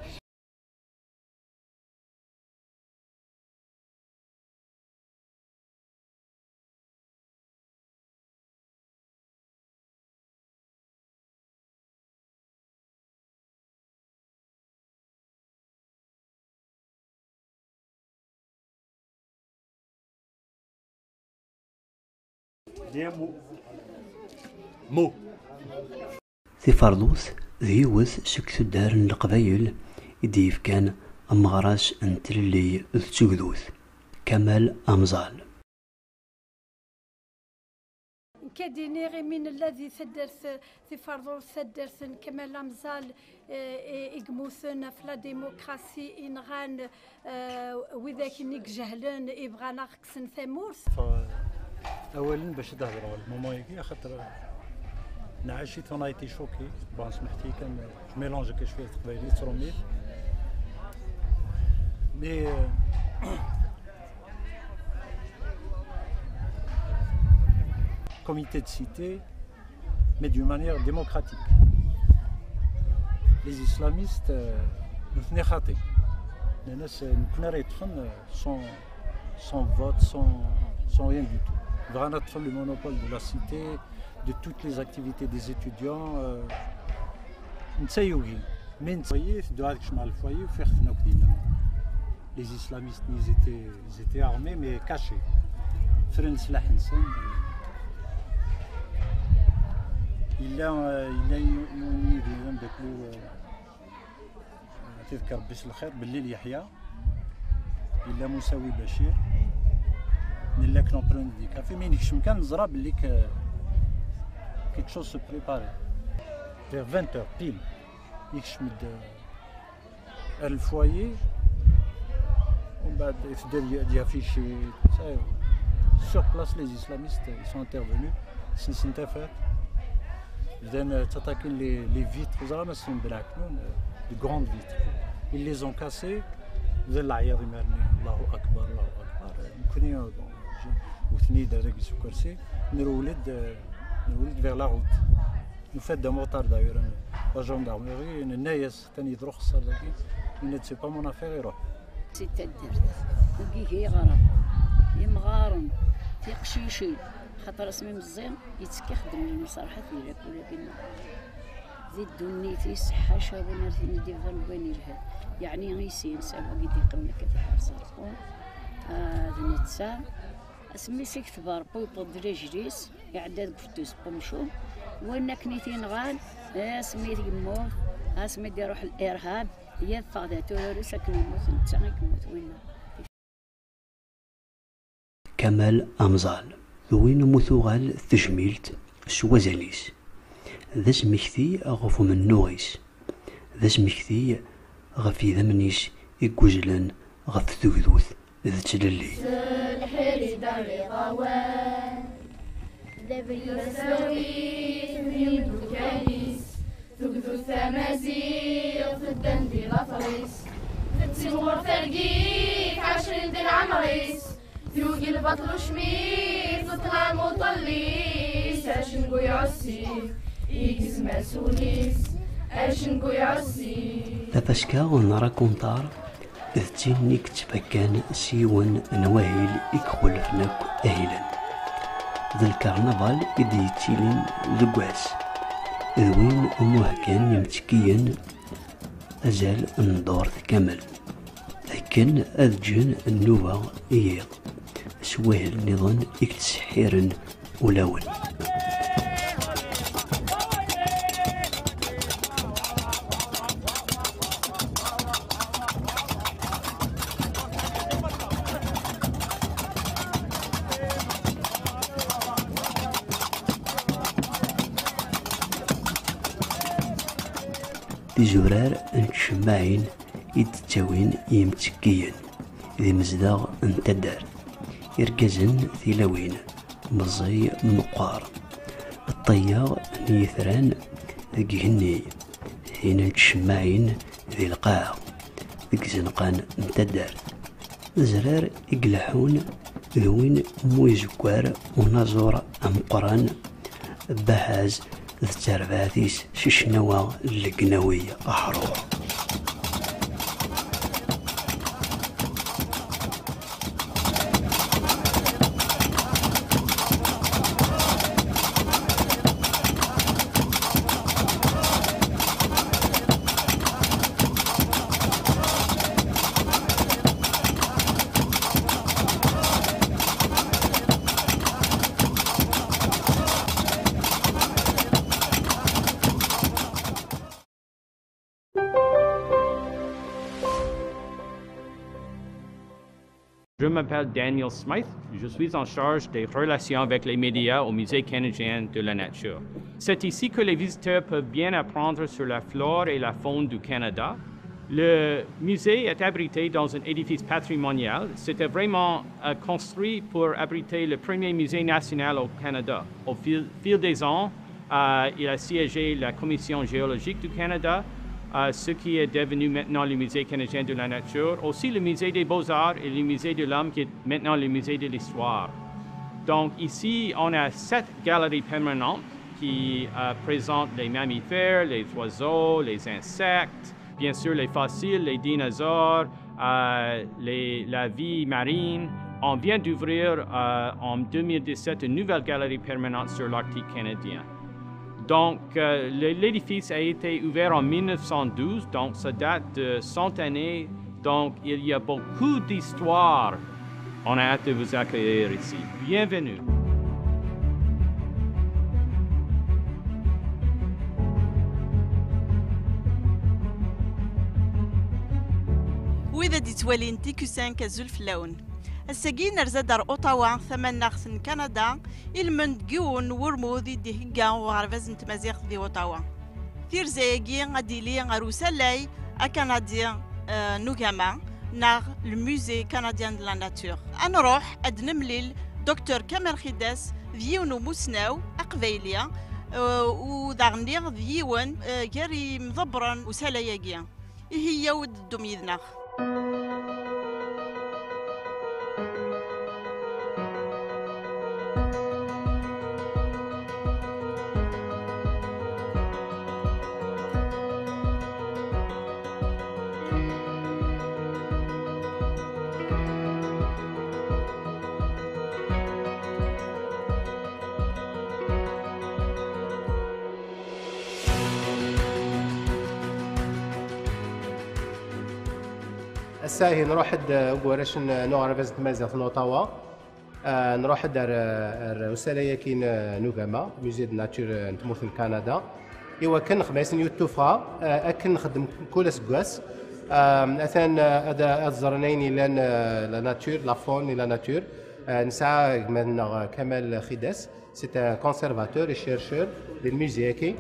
Des mots. Mots. Tiferḍut d yiwet seg tuddar n Leqbayel i d-yefkan ameɣras n tlelli d tugdut, Kamal Amẓal. Nekk ad iniɣ imi nella di taddart Tiferḍut, taddart n Kamal Amẓal, eh, i, i yemmuten ɣef la démocratie, inɣan, eh, widak-nni i ijehlen, ibɣan ad ɣ-kksen tamurt. Awalen bac ad d-hedreɣ lmuma-agi, axaṭer nɛac-it, on a été choqué. Bon, smeḥt-iyi kan, je mélange akka cwiya teqbaylit, trumit. Mais, euh, comité de cité, mais d'une manière démocratique. Les islamistes, euh, nutni xaṭi. Nnan-as, euh, nekkni ara yeṭṭfen, euh, sans, sans vote, sans, sans rien du tout. Bɣan ad ṭṭfen le monopole de la cité, de toutes les activités des étudiants, euh, netta yugi. Mi netta, tedduɣ ad kecmeɣ le foyer, ufiɣ-ten akk dinna. Les islamistes, ils étaient, ils étaient armés, mais cachés. Ffren sslaḥ-nsen. Yella, yella yiwen n yidir d ameddakel-iw, eh, ad t-iḍker Rebbi s lxir, Bellil Yeḥya. Yella Musawi Bacir. Nella akken en plein di café, mi nekcem kan, neẓra belli que quelque chose se préparait. Vers vingt heures pile, yekcem-d, eh, ar le foyer, umbeɛd itedda ad y-, ad yaffici, ça y est. Sur place, les islamistes, ils sont intervenus, ssensen tafat, bdan, euh, ttaṭṭakin les, les vitres, ẓran ass n Belɛeknun, euh, de grandes vitres. Ils les ont cassées, bdan leɛyaḍ imir-nni, Allahu Akbar, Allahu Akbar. Nekkni, euh, bon, je-, wten-iyi-d arrag s ukersi, nrewwel-d, euh, nrewwel-d vers la route. Nufa-d amuṭar d'ailleurs, la gendarmerie, nenna-yas, atan yeḍra uxeṣṣar dagi, yenna-d, c'est pas mon affaire, iruḥ. Si taddart, deg ihi yeɣra, imɣaren, tiqcicin, xaṭer asmi meẓẓi, yettekki xeddmen lmeṣraḥat di lakul-agi-nneɣ. Di ddunit-is, ḥaca win ar tin i d-iban n wayen yelhan. Yeɛni i s-yensa wagi d-iqqimen akka tiḥerṣ ɣer ṭṭun, ah, d netta. Asmi s-ikteb Ṛebbi yewweḍ-d lejlis, iɛedda deg ufeddus n umcum, win akken i t-inɣan, asmi yemmut, asmi d-iruḥ lirhab, yeffeɣ d aturarus akken yemmut netta, i yemmut winna. Kamal Amẓal, d win umi tuɣal tejmilt s wazal-is. D asmekti ɣef umennuɣ-is. D asmekti ɣef yidammen-is i yuzlen ɣef tugdut d tlelli. S lḥir i d-terriḍ awal. D tasdawit n yimeddukal-is, tugdut tamaziɣt teddan di later-is. Tettimɣur targit ɛecrin di leɛmer-is. Yugi lbaṭel ucmit, teṭla lmuṭellis, acengu iɛuss-it, igzem-as ul-is, acengu iɛuss-it. Tafaska n Rakuntar d tin i yettfakkan s yiwen n wahil i ixulfen akk ahilen. D lkarnaval i d-yettilin deg wass, d win umi heggan yimttekkiyen azal n ddurt kamel, akken ad ǧǧen nnuba i yiḍ s wahil nniḍen i yettseḥḥiren ulawen. Tizurar n tcemmaɛin i d-ttawin yimttekkiyen d imezdaɣ n taddart, irgazen, tilawin, meẓẓiy, meqqar, ṭṭeyyeɣ n yitran deg igenni, tin n tcemmaɛin di lqaɛa, deg izenqan n taddart. Azrar i ileḥḥun d win mu izeggar unaẓur ameqqran, Baḥaz d terbaɛt-is s ccnawa n legnawi aḥrur. Je m'appelle Daniel Smythe. Je suis en charge des relations avec les médias au Musée canadien de la nature. C'est ici que les visiteurs peuvent bien apprendre sur la flore et la faune du Canada. Le musée est abrité dans un édifice patrimonial. C'était vraiment, euh, construit pour abriter le premier musée national au Canada. Au fil, fil des ans, euh, il a siégé la Commission géologique du Canada, euh, ce qui est devenu maintenant le Musée canadien de la nature, aussi le Musée des beaux-arts et le Musée de l'homme, qui est maintenant le Musée de l'histoire. Donc ici, on a sept galeries permanentes qui, euh, présentent les mammifères, les oiseaux, les insectes, bien sûr les fossiles, les dinosaures, euh, les, la vie marine. On vient d'ouvrir, euh, en deux mille dix-sept une nouvelle galerie permanente sur l'Arctique canadien. Donc, euh, le- l'édifice a été ouvert en mille neuf cent douze, donc ça date de cent années. Donc, il y a beaucoup d'histoire. On a hâte de vous accueillir ici. Bienvenue. Wid ad d-yettwalin T Q cinq, azul fell-awen. Ass-agi nerza-d ar Ottawa, tamaneɣt n Kanada, ilmend deg yiwen n wurmud i d-ihegga uɣerbaz n tmaziɣt di Ottawa. Tirza-agi ad d-tili ɣer usalay akanadi, eh, n ugama, neɣ le Musée canadien de la nature. Ad nruḥ ad nemlil Docteur Kamal Xidas, d yiwen umusnaw aqbayli, eh, u daɣen-nni d yiwen, eh, gar yimḍebbren n usalay-agi. Ihi, yyaw-d, ddum yid-neɣ. Ass-a, ihi, nruḥ-d, uh, deg warrac n, n uɣerbaz n tmaziɣt n Ottawa. Uh, nruḥ-d ar, ar usalay-agi n, n ugama, Musée de Nature, uh, n tmurt n Kanada, i wakken nexdem-asen yiwet tuffɣa, uh, akken nxeddem kul aseggas. Um, atan, uh, ad, ad ẓren ayen yellan, uh, la nature, la faune et la nature. Uh, nesɛa gma-nneɣ, uh, Kamal Xidas. C'est un conservateur et chercheur di lmusée-agi.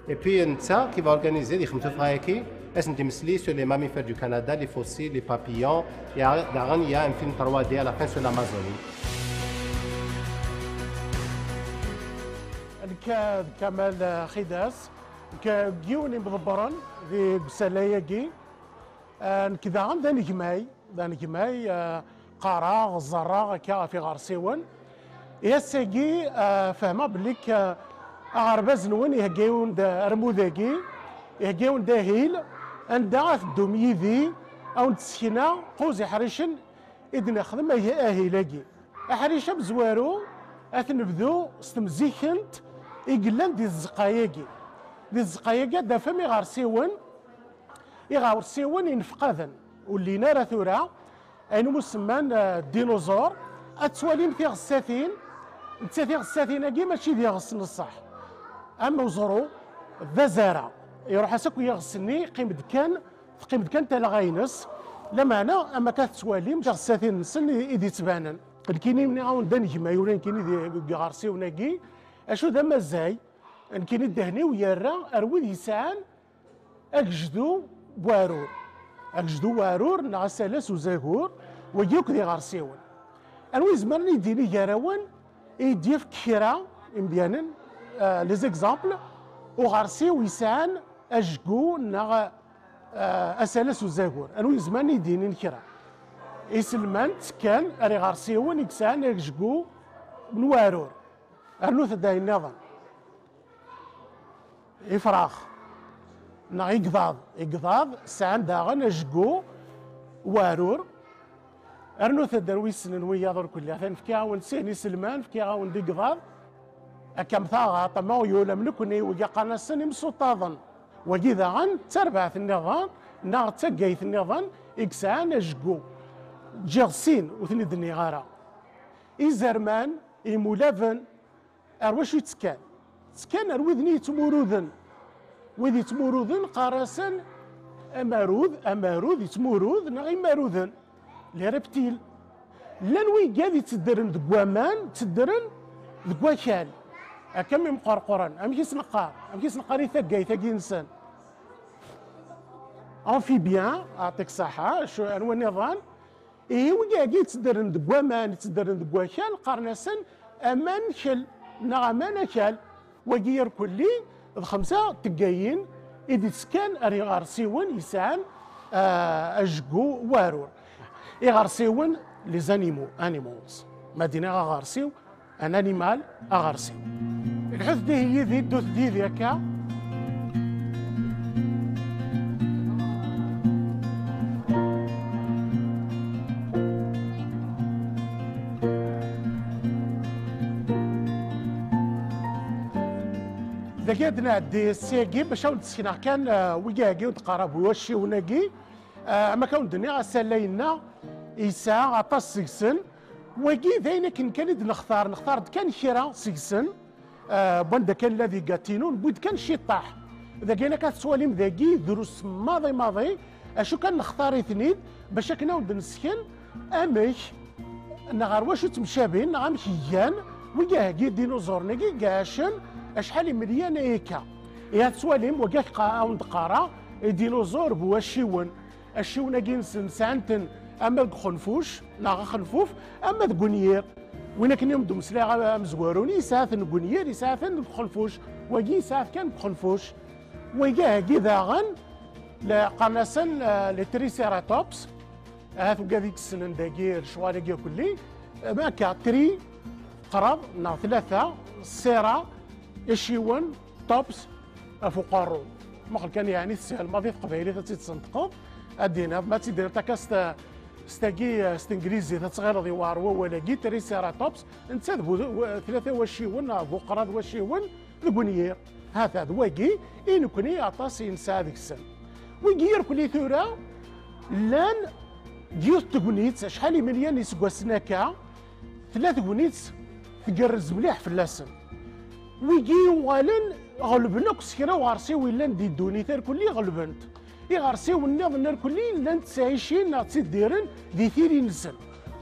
Et puis, netta qui va organiser, ad ixdem tuffɣa-agi, ad sen-d-imesli sur les mammifères du Canada, les fossiles, les papillons. Il y a, daɣen, il y a un film trois D à la fin sur l'Amazonie. Nekk d Kamal Xidas, nekk deg yiwen imḍebbren di usalay-agi. Eh, nekk daɣen d anegmay, d anegmay, eh, qqareɣ, ẓerreɣ akka ɣef iɣersiwen. I ass-agi, eh, fehmeɣ belli k-, eh, aɣerbaz-nwen ihegga-awen-d armud-agi, ihegga-awen-d ahil, anda ad teddum yid-i, ad wen-d-ssekneɣ kuẓ iḥricen i d-nexdem ah-, ahil-agi. Aḥric amezwaru, Ad nebdu s temzikent i yellan di tzeqqa-agi. Di tzeqqa-agi ad d-tafem iɣersiwen, iɣersiwen inefqaden, ur llin ara tura, ayen umi semman, eh, dinoẓur. Ad twalim tiɣessatin, netta tiɣessatin-agi mačči d iɣes n ṣṣeḥ. Am uẓru, d azara, iruḥ-as akk yiɣes-nni, yeqqim-d kan, teqqim-d kan talɣa-ines. Lameɛna, am akka tettwalim tiɣessatin-nsen i, i d-ittbanen. Nekkini nniɣ-awen-d anegmay ula nekkini di, deg iɣersiwen-agi, acu d amazay, nekkini ddehn-iw yerra ar wid yesɛan agejdu n uɛrur. Agejdu n uɛrur neɣ asalas uzagur, wagi akk d iɣersiwen. Anwa izemren i d-yini gar-awen, i d-yefk kra imedyanen, eh, les exemples, uɣersiw yesɛan ajgu neɣ, eh, asalas uzagur? Anwa izemren i d-yinin kra? Iselman ttekkan ar iɣersiwen i yesɛan ajgu n uɛrur. Rnut-d ayen nniḍen. Ifrax neɣ igḍaḍ. Igḍaḍ sɛan daɣen ajgu uɛrur. Rnut-d ar wissnen wiyaḍ ur kulli. Atan fkiɣ-awen-d sin iselman, fkiɣ-awen-d igḍaḍ. Akka am taɣaṭ, am uɣyul, am nekkni, wigi qqaren-asen imsuṭṭaḍen. Wagi daɣen d tarbaɛt nniḍen neɣ d taggayt nniḍen i yesɛan ajgu. Ǧǧiɣ sin, ur ten-id-nniɣ ara. Izerman, imulaben, ar wacu i ttekkan? Ttekkan ar wid-nni yettmuruden. Wid yettmuruden qqaren-asen amarud, amarud, yettmurud, neɣ imaruden, les reptiles. Llan wigad yetteddren deg waman, tteddren deg wakal. Akka mi mqerqren, amek i s-neqqar? Amek i s-neqqar i taggayt-agi-nsen? Amphibien, aɛṭik ṣaḥa, acu, anwa nniḍen? Ihi, wigi-agi yetteddren deg waman, yetteddren deg wakal, qqaren-asen aman-kel neɣ aman-akal. Wagi irkelli d xemsa teggayin i d-ittekkan ar iɣersiwen yesɛan, ah, ajgu uɛrur. Iɣersiwen, les animaux, animals. Ma d-iniɣ aɣersiw, un animal, aɣersiw. Lḥut dihi yid-i, ddut-d yid-i akka. Dagi ad nɛeddi s-agi bac ad wen-d-sekneɣ kan, eh, wigi-agi ur d-qqareɣ bu wacciwen-agi. Eh, am akka wen-d-nniɣ, asalay-nneɣ yesɛa aṭas seg-sen. Wagi d ayen akken kan i d-nextar, nextar-d kan kra seg-sen. Eh, wanda kan la di Gatineau, newwi-d kan ciṭṭaḥ. Dagi akka tettwalim dagi, drus maḍi maḍi, acu kan nextar-iten-id, bac akken ad wen-d-nesken amek, neɣ ɣer wacu ttemcabin, neɣ amek gan wigi-agi idinuẓuren-agi i iɛacen acḥal imelyan ayekka. Ihi ad tettwalim, wagi ad wen-d-qqareɣ idinuẓur bu wacciwen. Acciwen-agi-nsen sɛan-ten ama deg uxenfuc neɣ axenfuf, ama deg unyir. Win akken i m-d-umeslayeɣ amezwaru-nni, yesɛa-ten deg unyir, yesɛa-ten deg uxenfuc. Wagi yesɛa-t kan deg uxenfuc. Wagi-agi daɣen, la, qqaren-asen, eh, les triceratops. Ahat ugad i yessnen dagi lecɣal-agi akk-lli. Ma akka, tri, qrab, neɣ tlata, sera, iciwen, tops, ɣef uqerru. Muqel kan, yeɛni teshel maḍi teqbaylit ad tt-id-tneṭqeḍ, ad d-tiniḍ, ma ad tt-id-tiniḍ akka s ta-, s tagi, s tenglizit, ad tɣileḍ yewɛer wawal-agi, triceratops, netta d bu-, w-, tlata wacciwen, neɣ bu qrad wacciwen, deg unyir. Hata d wagi i nekni aṭas i nesɛa deg-sen. Wigi irkelli tura llan deg yiwet tegnit, acḥal imelyan iseggasen akka, tella tegnit tgerrez mliḥ fell-asen. Wigi uɣalen ɣelben akk s kra uɣersiw yellan di ddunit irkelli, ɣelben-t. Iɣersiwen nniḍen irkelli llan ttɛicin neɣ ttidiren di tili-nsen.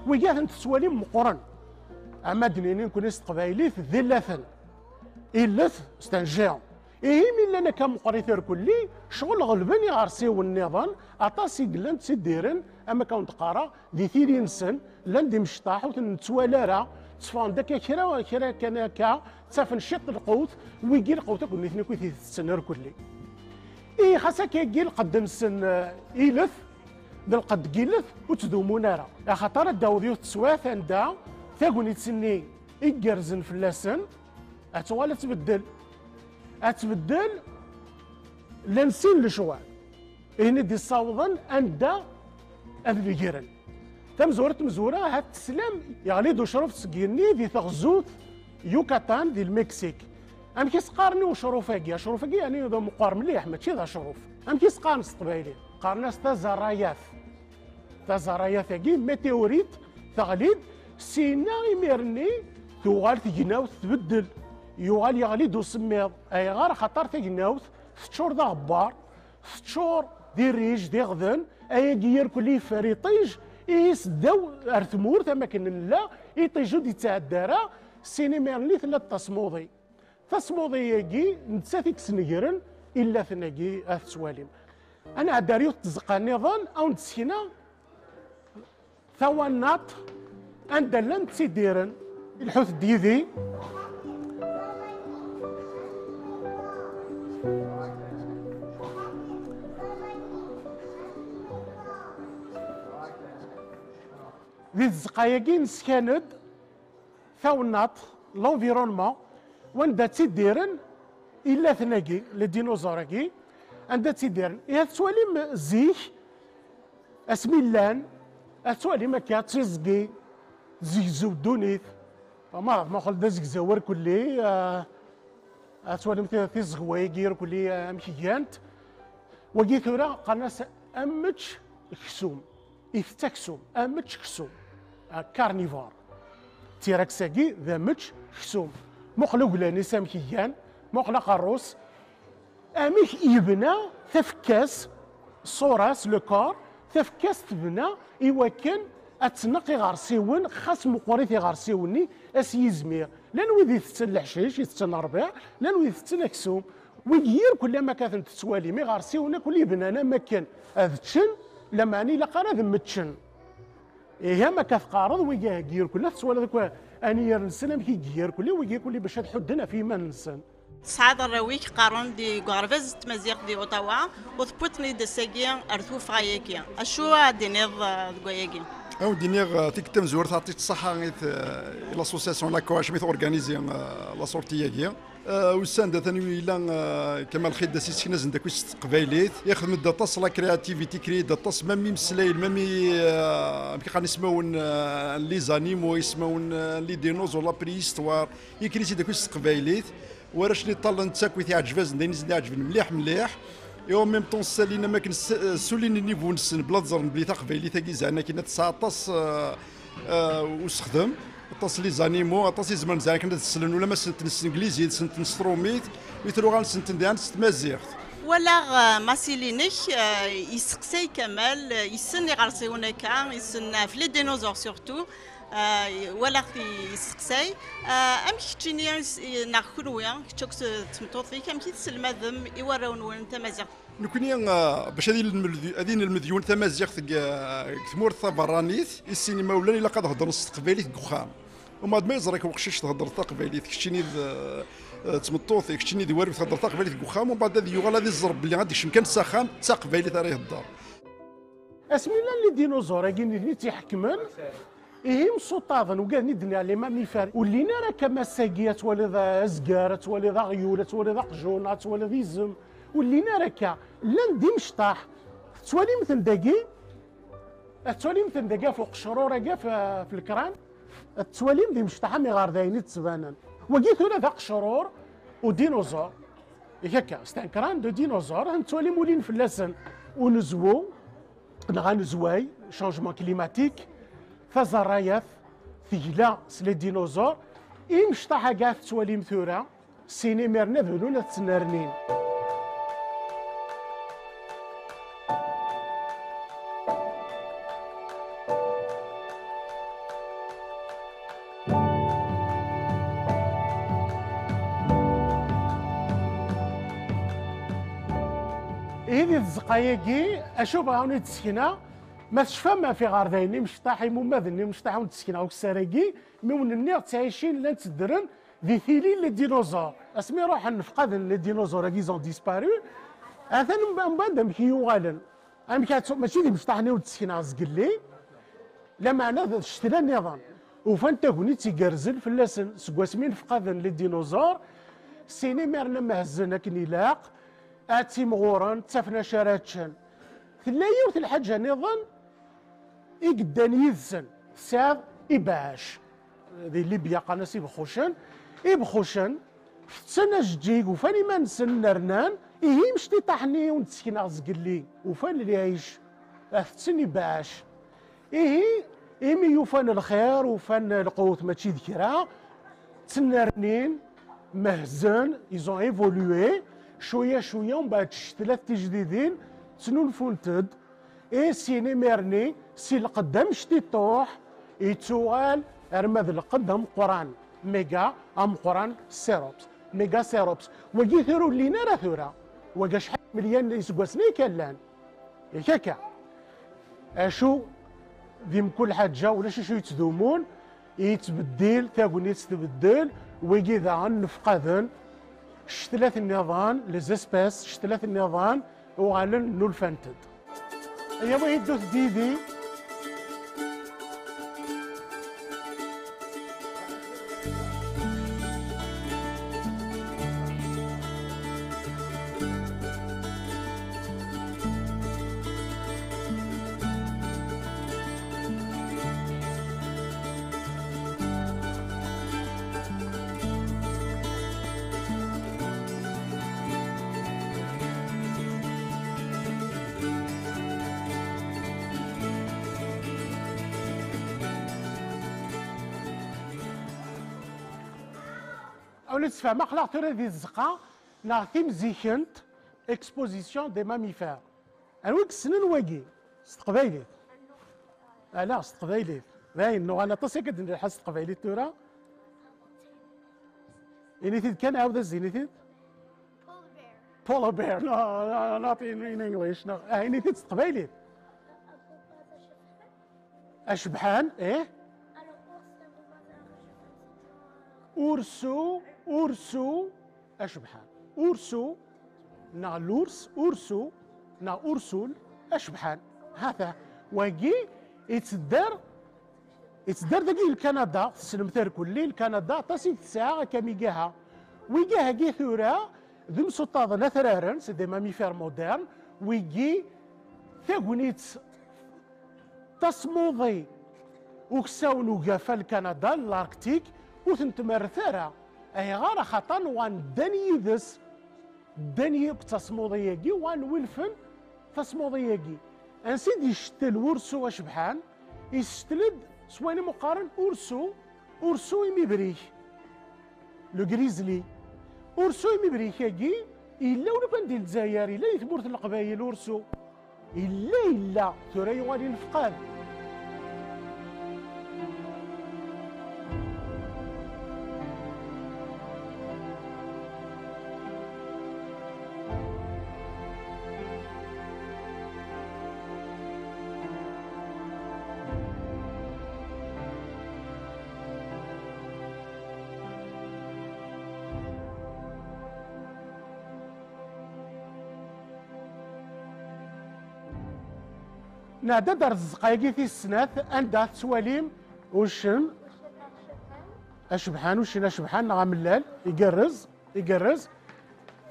Wigi ad ten-tettwalim meqqren. Ama d-nini nekni s teqbaylit d illaten. Illet, c'est un géant. Ihi mi llan akka meqqrit irkelli, ccɣel ɣelben iɣersiwen nniḍen, aṭas i yellan ttidiren, am akka wen-d-qqareɣ, di tili-nsen, llan d imecṭaḥ, ur ten-nettwali ara, tteffɣen-d akka kra, kra kan akka, ttafen ciṭ n lqut, wigi lqut akk nitni akk i t-itetten irkelli. Ihi xas akka-agi lqedd-nsen, eh, ilet, d lqedd n yilet, ur ttdumun ara. Axaṭer ad d-taweḍ yiwet teswiɛt anda tagnit-nni i igerrzen fell-asen, ad tuɣal ad tbeddel. Ad tbeddel, llan sin lecɣal. Ayen i d-issawḍen anda ad negren. Tamezwarut, tamezwura, ahat teslam, yeɣli-d ucruf seg yigenni di teɣzut Yucatan di Lmeksik. Amek i s-qqaren i ucruf-agi? Acruf-agi, yani, d ameqqar mliḥ, mačči d acruf. Amek i s-qqaren s teqbaylit? Qqaren-as taẓerrayat. Taẓerrayat-agi, météorite, teɣli-d, syenna imir-nni tuɣal tegnawt tbeddel. Yuɣal yeɣli-d usemmiḍ. Ayɣer? Axaṭer tagnawt teččur d aɣebbar, teččur d irrij, d iɣden, ayagi irkelli yeffer iṭij, ihi seddaw ar tmurt am akken nella, iṭij ur d-yettɛedda ara, sin imir-nni tella-d tasmuḍi. Tasmuḍi-agi, nettat i yesnegren illaten-agi ad tettwalim. Ad nɛeddi ar yiwet tzeqqa nniḍen, ad wen-d-sekneɣ tawannaṭ anda llan ttidiren. Lḥut-d yid-i. Di tzeqqa-agi neskan-d tawennaṭ, l'environnement, wanda ttidiren illaten-agi, les dinosaures-agi, anda ttidiren. Ihi ad tettwalim zik, asmi llan, ad tettwalim akka d tiẓgi, tzegzew ddunit. Ma, ma xel d azegzaw irkelli, ah, ad tettwalim ti-, tiẓegwa-agi irkelli, ah, amek gant. Wagi tura qqaren-as amečč ksum. Itett aksum, amečč ksum, ah, carnivore. T-rex-agi d amečč ksum. Muqel uglan-is amek igan, muqel aqerru-s, amek yebna tafekka-s, ṣṣura-s, le corps, tafekka-s tebna i wakken ad tneq iɣersiwen, xas meqqrit iɣersiwen-nni, as yizmir. Llan wid itetten leḥcic, itetten rrbiɛ, llan wid itetten aksum. Wigi irkelli am akka ad ten-tettwalim, iɣersiwen akk i bnan am akken ad ččen, lameɛna ilaq ara ad mmeččen. Ihi am akka teqqareḍ, wigi irkelli ad tettwaliḍ akk anyir-nsen amek i iga irkelli, wigi irkelli bac ad ḥudden ɣef yiman-nsen. Tesɛiḍ arraw-ik qqaren di uɣerbaz n tmaziɣt di Ottawa, u tewwiḍ-ten-id ass-agi ar tuffɣa-agi. Acu ad d-tiniḍ, eh, deg wayagi? Ad wen-d-iniɣ, eh, tikkelt tamezwarut, teɛṭiḍ ṣṣaḥa i t-, eh, i l'association La Coache mi t-organizi, eh, la sortie-agi. Eh, ussan-d atan yella, eh, Kamal Xiddas yessken-asen-d akk s teqbaylit. Ixdem-d aṭas la créativité, créé-d aṭas, même imeslayen, même i, eh, amek i qqaren ismawen, eh, les animaux, ismawen, eh, les dinosaures, la préhistoire. Yekri-tt-id akk s teqbaylit. Warrac-nni ṭṭallen-tt akk, i t-iɛǧeb-asen, d ayen i sen-iɛeǧben mliḥ, mliḥ. Et en même temps, ssalin am akken s-, ssulin niveau-nsen, bla ad ẓren belli taqbaylit-agi zɛan akken ad tesɛa aṭas, eh, eh, usexdem, aṭas les animaux, aṭas i zemren zɛan akken ad slen, ulamma ssnen-ten s tenglizit, ssnen-ten s trumit, mi truɣal ssnen-ten daɣen s tmaziɣt. Walaɣ, eh, Massil-inek, eh, yesseqsay Kamal, eh, yessen iɣersiwen akka, yessen ɣef les dinosaures surtout. Ah, walaɣ-t yesteqsay. Ah, amek keččini s-, neɣ kenwi, kečč akked tmeṭṭut-ik, amek i tesselmadem i warraw-nwen tamaziɣt? Nekni, ah, bac ad ilmed, ad inelmed yiwen tamaziɣt deg, ah, deg tmurt taberranit, i sin imawlan ilaq ad heddren s teqbaylit deg uxxam. Umbeɛd ma yeẓra-k uqcic theddreḍ taqbaylit, keččini d, ah, d tmeṭṭut, keččini d warraw theddreḍ taqbaylit deg uxxam, umbeɛd ad yuɣal ad iẓer belli ad ikcem kan s axxam, d taqbaylit ara ihedder. Asmi llan les dinosaures-agi nitni tt-iḥekmen, ihi msuṭṭaḍen, ugaden i d-nniɣ les mammifères, ur llin ara akka am ass-agi, ad twaliḍ azger, ad twaliḍ aɣyul, ad twaliḍ aqjun, ad twaliḍ izem, ur llin ara akka. Llan d imecṭaḥ. Tettwalim-ten dagi? Ad tettwalim-ten dagi ɣef uqecrur-agi, ɣef, ɣef lekran? Ad tettwalim d imecṭaḥ am iɣerdayen i d-ttbanen. Wagi tura d aqecrur u dinosaure. Yak akka, c'est un crâne de dinosaure, ad nettwalim ulin fell-asen unezwu, neɣ anezway, changement climatique, taẓerrayat, tegla s les dinosaures, imecṭaḥ-agi ad tettwalim tura, sin imiren ad bnun ad ttnernin. Ihi di tzeqqa-agi, acu bɣiɣ ad wen-id-sekneɣ? Ma tecfam ɣef iɣerdayen imecṭaḥ, imumaden imecṭaḥ, ur d-sekneɣ ukessar-agi, mi wen-nniɣ ttɛicin, llan tteddren di tili n les dinosaures. Asmi ruḥen nefqaden les dinosaures-agi, ils ont disparu, atan mba-, mbeɛd amek i yuɣalen. Amek ad ttu-, mačči d imecṭaḥen i wen-d-sekneɣ zgelli, lameɛna d ccetla nniḍen. Ufan tagnit igerrzen fell-asen, seg wasmi nefqaden les dinosaures, sin imiren am hezzen akken ilaq, ad ttimɣuren, ttafen acu ara ččen. Tella yiwet n lḥaǧa nniḍen i yeddan yid-sen, tesɛiḍ ibeɛɛac. Di Libya qqaren-as ibexxucen. Ibxucen tetten ajeǧǧig, ufan iman-nsen, rnan, ihi imecṭiṭaḥ-nni ur d-ssekneɣ zgelli, ufan lɛic, tetten ibeɛɛac. Ihi, imi ufan lxir, ufan lqut, mačči d kra, ttnernin, mehzen, ils ont évolué, cwiya cwiya, umbeɛd ccetlat tijdidin ttnulfunt-d, i sin imirni, si lqedd amectiṭuḥ, ittuɣal arma d lqedd ameqqran, méga ameqqran, cérops, méga cérops. Wagi tura ur llin ara tura, wagi acḥal melyun iseggasen ay kan llan. Yak akka. Acu di mkul ḥaǧa, ulac acu yettdumun, yettbeddil, tagnit tbeddel, wigi daɣen nefqaden, ccetlat nniḍen, les espèces, ccetlat nniḍen, uɣalen nulfant-d. Ayaw ihi ddut-d yid-i. Awen ad tfehmem, aql-aɣ tura di tzeqqa neɣ timzikent, exposition des mammifères. Anwa i yessnen wagi s teqbaylit? Ala, s teqbaylit. Dayen, nuɣal aṭas akka d-nelḥa s teqbaylit tura. Init-id kan, ɛawed-as, init-id. Polar bear. No, no, not in, in English. No. Ah, init-id s teqbaylit. Acebḥan, eh? Ursu, ursu, acebḥan. Ursu, neɣ lurs, ursu, neɣ ursul, acebḥan. Hata, wagi, yettedder, yettedder dagi Lkanada, tessnem tarkelli, Lkanada, aṭas i tesɛa akka migaha. Wigaha-gi tura, d imsuṭṭaḍen atraren, c'est des mammifères modernes, wigi, tagnit tasmuḍi uksawen ugafa, Lkanada, l'Arctique, ur ten-tmerret ara. Ayɣer? Axaṭer wan ddan yid-s, ddan yakk tasmuḍi-agi, wan wilfen tasmuḍi-agi. Ansi d-icettel ursu acebḥan? Isectel-d s wayen i mu qqaren ursu, ursu imibrik. Le grizzly. Ursu imibrik-agi yella ur kan di Lezzayer, yella di tmurt n Leqbayel ursu. Yella, yella, tura yuɣal inefqad. Nɛedda-d ar tzeqqa-agi tis snat, anda tettwalim uccen acebḥan, uccen acebḥan neɣ amellal, igerrez, igerrez.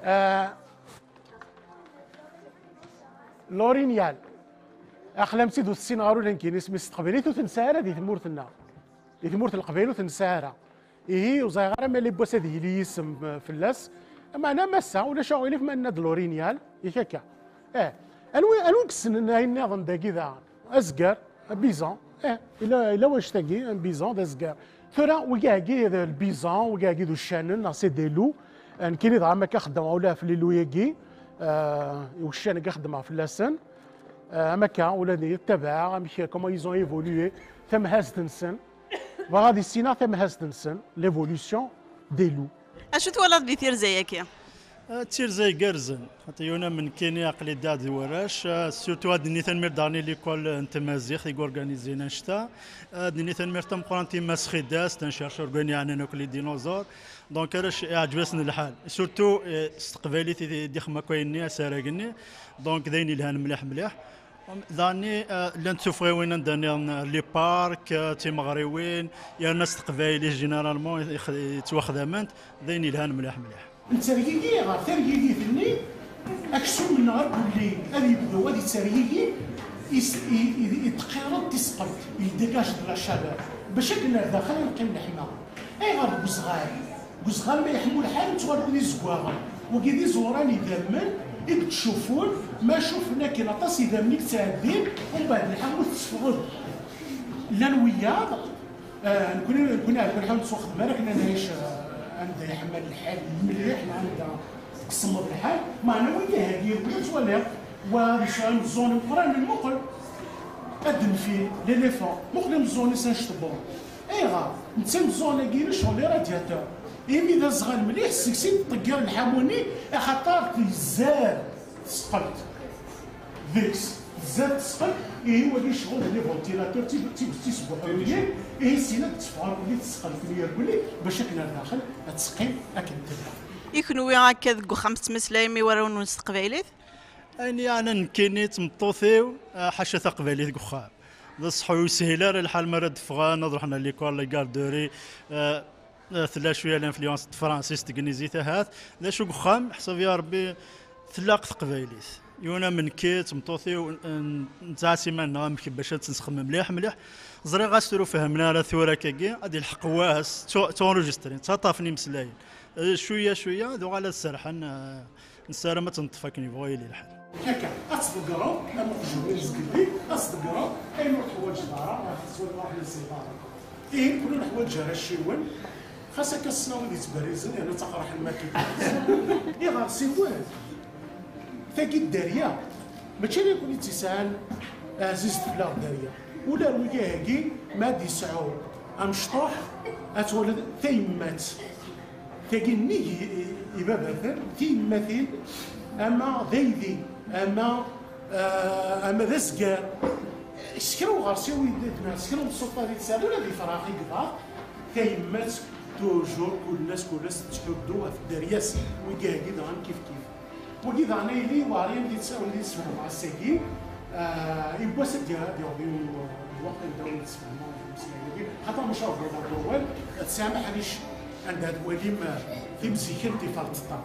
Ah, l'orignal. Aql-am-tt-id ur tessineɣ ara ula nekkini isem-is s teqbaylit, ur t-nesɛi ara di tmurt-nneɣ. Di tmurt n Leqbayel ur t-nesɛi ara. Ihi, ur ẓriɣ ara ma yella yiwwas ad yili yisem, eh, fell-as. Meɛna massa, ulac aɣilif ma nenna-d l'orignal, yak akka. Eh, anwi, anwi i yessnen ayen nniḍen dagi daɣen? Azger, un bison. Eh, yella, yella wannect-agi, un bison, d azger. Tura, wigi-agi d lbizan, wigi-agi d uccanen, neɣ c'est des loups. Eh, nekkini dɣa am akka xeddmeɣ ula ɣef les loups-agi. Eh, uccan-agi xeddmeɣ fell-asen. Eh, am akka, ula d yettabaɛ, amek, comment ils ont évolué, tamhazt-nsen. Bɣiɣ ad issineɣ tamhazt-nsen, l'évolution des loups. Acu twalaḍ di tirza-agi? Ah, d tirza igerrzen. Xaṭi, yiwen am nekkini, aql-i ddaɣ d warrac. Ah, surtout ad d-nini tanemmirt daɣen i l'école n tmaziɣt i yorganizin annect-a. Ad d-nini tanemmirt tameqqrant i Mass Xidas, d un chercheur win yeɛnan akk les dinosaures. Donc, arrac iɛǧeb-asen lḥal. Surtout, eh, s teqbaylit i d-ixdem akk ayenni, asarag-nni. Donc, d ayen yelhan mliḥ, mliḥ. Daɣen, eh, llant tuffɣiwin anda nniḍen, eh, les parcs, eh, timeɣriwin, yerna s teqbaylit, généralement, ix-, yettwaxdament, d ayen yelhan mliḥ, mliḥ. Nettergigi ɣer tergigit-nni, aksum-nneɣ akk belli ad yebdu ad yettergigi, is-, i, i, itqireḍ tisqelt, il dégage de la chaleur, bac akken ar daxel ad neqqim leḥma. Ayɣer deg uzɣal? Uzɣal ma yeḥmu lḥal, ttɣalqen izeggaɣen. Wagi d iẓuran idammen i yettcuffun, ma cuffen akken aṭas idammen i yettɛeddin, umbeɛd lḥamu tessefɣed. Llan wiyaḍ, eh, nekni, nekni ar kunḥa ur nettwaxdem ara akken ad nɛic, eh, anda yeḥma lḥal mliḥ, neɣ anda tqesmeḍ lḥal, meɛna wagi hagi ur yettwaliɣ, wa ad yesɛu imeẓẓuɣen imeqqranen, muqel, ad d-nfi l'éléphant, muqel imeẓẓuɣen-is anect n wur. Ayɣer? Netta imeẓẓuɣen-agi lecɣel iradiateur. Imi d azɣal mliḥ, seg-s i d-ṭeggiren lḥamu-nni, axaṭer tezzer tesqelt. Deg-s, tezzer tesqelt, ihi wagi ccɣel n les ventilateurs, d ti-, d ti-, d tisbuḥruyin, ihi syin ad d-teffeɣ irkelli tesqelt n yirkelli, bac akken ar daxel ad teqqim akken tella. I kenwi akka deg uxxam tettmeslayem i warraw-nwen s teqbaylit? Ayen yeɛnan nekkini d tmeṭṭut-iw, eh, ḥaca taqbaylit deg uxxam. D ṣṣeḥ ur yeshil ara lḥal mi ara d-ffɣen, ad ruḥen à l'école, les garderies, eh, eh, tella cwiya l'influence n tefransist, tegnizit ahat. D acu deg uxxam, ḥsab ya Rebbi, tlaq teqbaylit. Yiwen am nekki, d tmeṭṭut-iw, n-, n-, nettɛas iman-nneɣ amek bac ad tt-nesxemmem mliḥ, mliḥ. Ẓriɣ ɣas ur fehmen ara tura akkagi, ad ilḥeq wass, ttu-, ttunrujistrin, ttaṭṭafen imeslayen. Eh, cwiya, cwiya, ad uɣal ad serḥen, eh, nessaram ad tt-neṭṭef akken yebɣu yili lḥal. Akka, ad tḍeggreḍ am uqjun n zgelli, ad tḍeggreḍ ayen ur teḥwaǧeḍ ara, ad tettwaliḍ ur ḥwaǧeḍ ara. Ihi, nekni ur neḥwaǧ ara acciwen, xas akka ssnaw ad yettberrizen, yerna d taqraḥ n makit. Iɣersiwen, tagi dderya, mačči ala nekni i tt-yesɛan ɛzizet fell-aɣ dderya. Ula d wigi-agi, ma ad yesɛu amecṭuḥ, ad twaliḍ tayemmat. Tagi nnig i, i, ibabaten, tiyemmatin, ama d aydi, ama, ah, ama d azgar, s kra uɣersiw i d-, s kra n tsuṭṭa i tesɛa, ula d ifrax i iḍaq, tayemmat, toujours, kul ass, kul ass tettḥuddu ɣef dderya-s, wigi-agi daɣen kif kif. Wagi daɣen a yili weɛri ad d-yessefhem ass-agi, ah, yiwwas ad d-yaɣ-, ad d-yaweḍ yiwen n lweqt anda ur d-yessefhem ara imeslayen-agi, xaṭer maca ɣef wawal, tesɛam aḥric anda ad twalim, ah, timzikkent iferṭeṭṭa.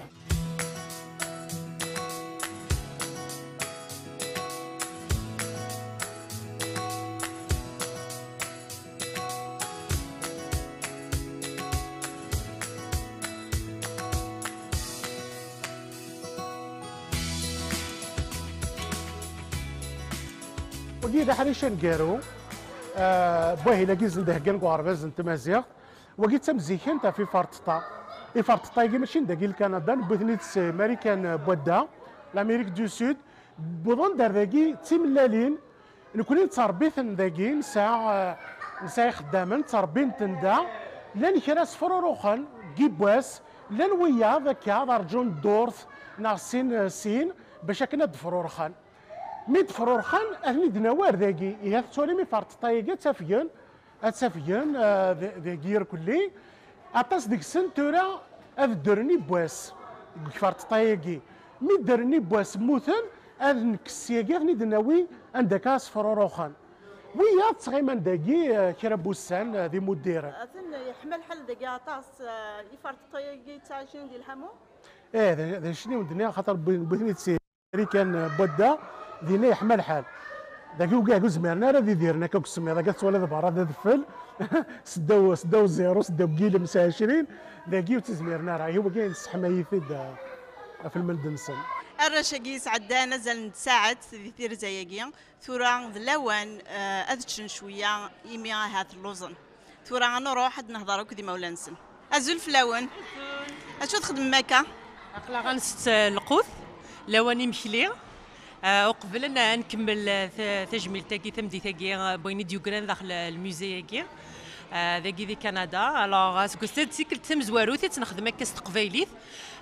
Wagi d aḥric aneggaru, ah, n wahil-agi i sen-d-heggan deg uɣerbaz n tmaziɣt. Wagi d tamzikkent ɣef iferṭeṭṭa. Iferṭeṭṭa-agi mačči n dagi n Lkanada, newwi-ten-id s Marikan n wadda, l'Amérique du Sud. Wwḍen-d ar dagi d timellalin. Nekni nettṛebbi-ten dagi, nesɛa, eh, nesɛa ixeddamen, ttṛebbin-ten da. Llan kra sefruruxen deg yiwwas, llan wiyaḍ akka ad rǧun ddurt neɣ sin, eh, sin, bac akken ad d-frurxen. Mi d-frurxen, ad ten-id-nawi ar dagi. Ihi ad tettwalim iferṭeṭṭa-agi ad tt-afgen, ad tt-afgen, eh, d-, dagi irkelli. Aṭas deg-sen tura ad ddren yiwwas deg iferṭeṭṭa-agi. Mi ddren yiwwas mmuten, ad nekkes syagi, ad ten-id-nawi anda akka ad sefruruxen. Wiyaḍ ttɣiman dagi, eh, kra n wussan, eh, d imuddiren. Atan yeḥma lḥal dagi aṭas, eh, iferṭeṭṭa-agi ttɛicin di lḥamu? Eh, d, d acniwen d-nniɣ, xaṭer wwin-, wwin-ten-id si Marikan n wadda, dinna yeḥma lḥal. Dagi ugagu zmiren ara ad idiren akka deg usemmiḍ, akka tettwaliḍ berra d adfel, seddaw, seddaw zéro, seddaw n yilem s ɛecrin, dagi ur ttizmiren ara. Ihi wagi nesseḥmay-it-id, eh, ɣef lmend-nsen. Arrac-agi sɛeddan azal n tsaɛet di tirza-agi, tura d lawan, eh, ad ččen cwiya, imi ahat lluẓen. Tura ad nruḥ ad nehḍer akk d imawlan-nsen. Azul fell-awen. Acu txedmem akka? Aql-aɣ ad nsett, eh, lqut, lawan imekli. Eh, uqbel ad n-, ad nkemmel, eh, ta-, tajmilt-agi, tameddit-agi, eh, n wayen i d-yugran daxel, eh, lmusée-agi. Eh, dagi di Kanada. Alors, eh, seg usted d tikkelt tamezwarut i tt-nexdem akka s teqbaylit.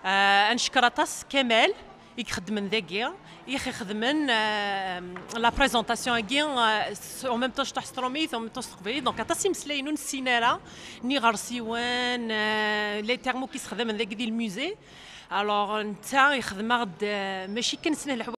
Eh, ad neckeṛ aṭas Kamal i ixeddmen dagi, i ɣ-ixedmen, eh, la présentation-agi, eh, s-, en même temps cṭuḥ s trumit, en même temps s teqbaylit, donc aṭas imeslayen ur nessin ara, n iɣersiwen, eh, les termes akk issexdamen dagi di lmusée. Alors, netta ixdem-aɣ-d, eh, mačči kan snat leḥwayeǧ,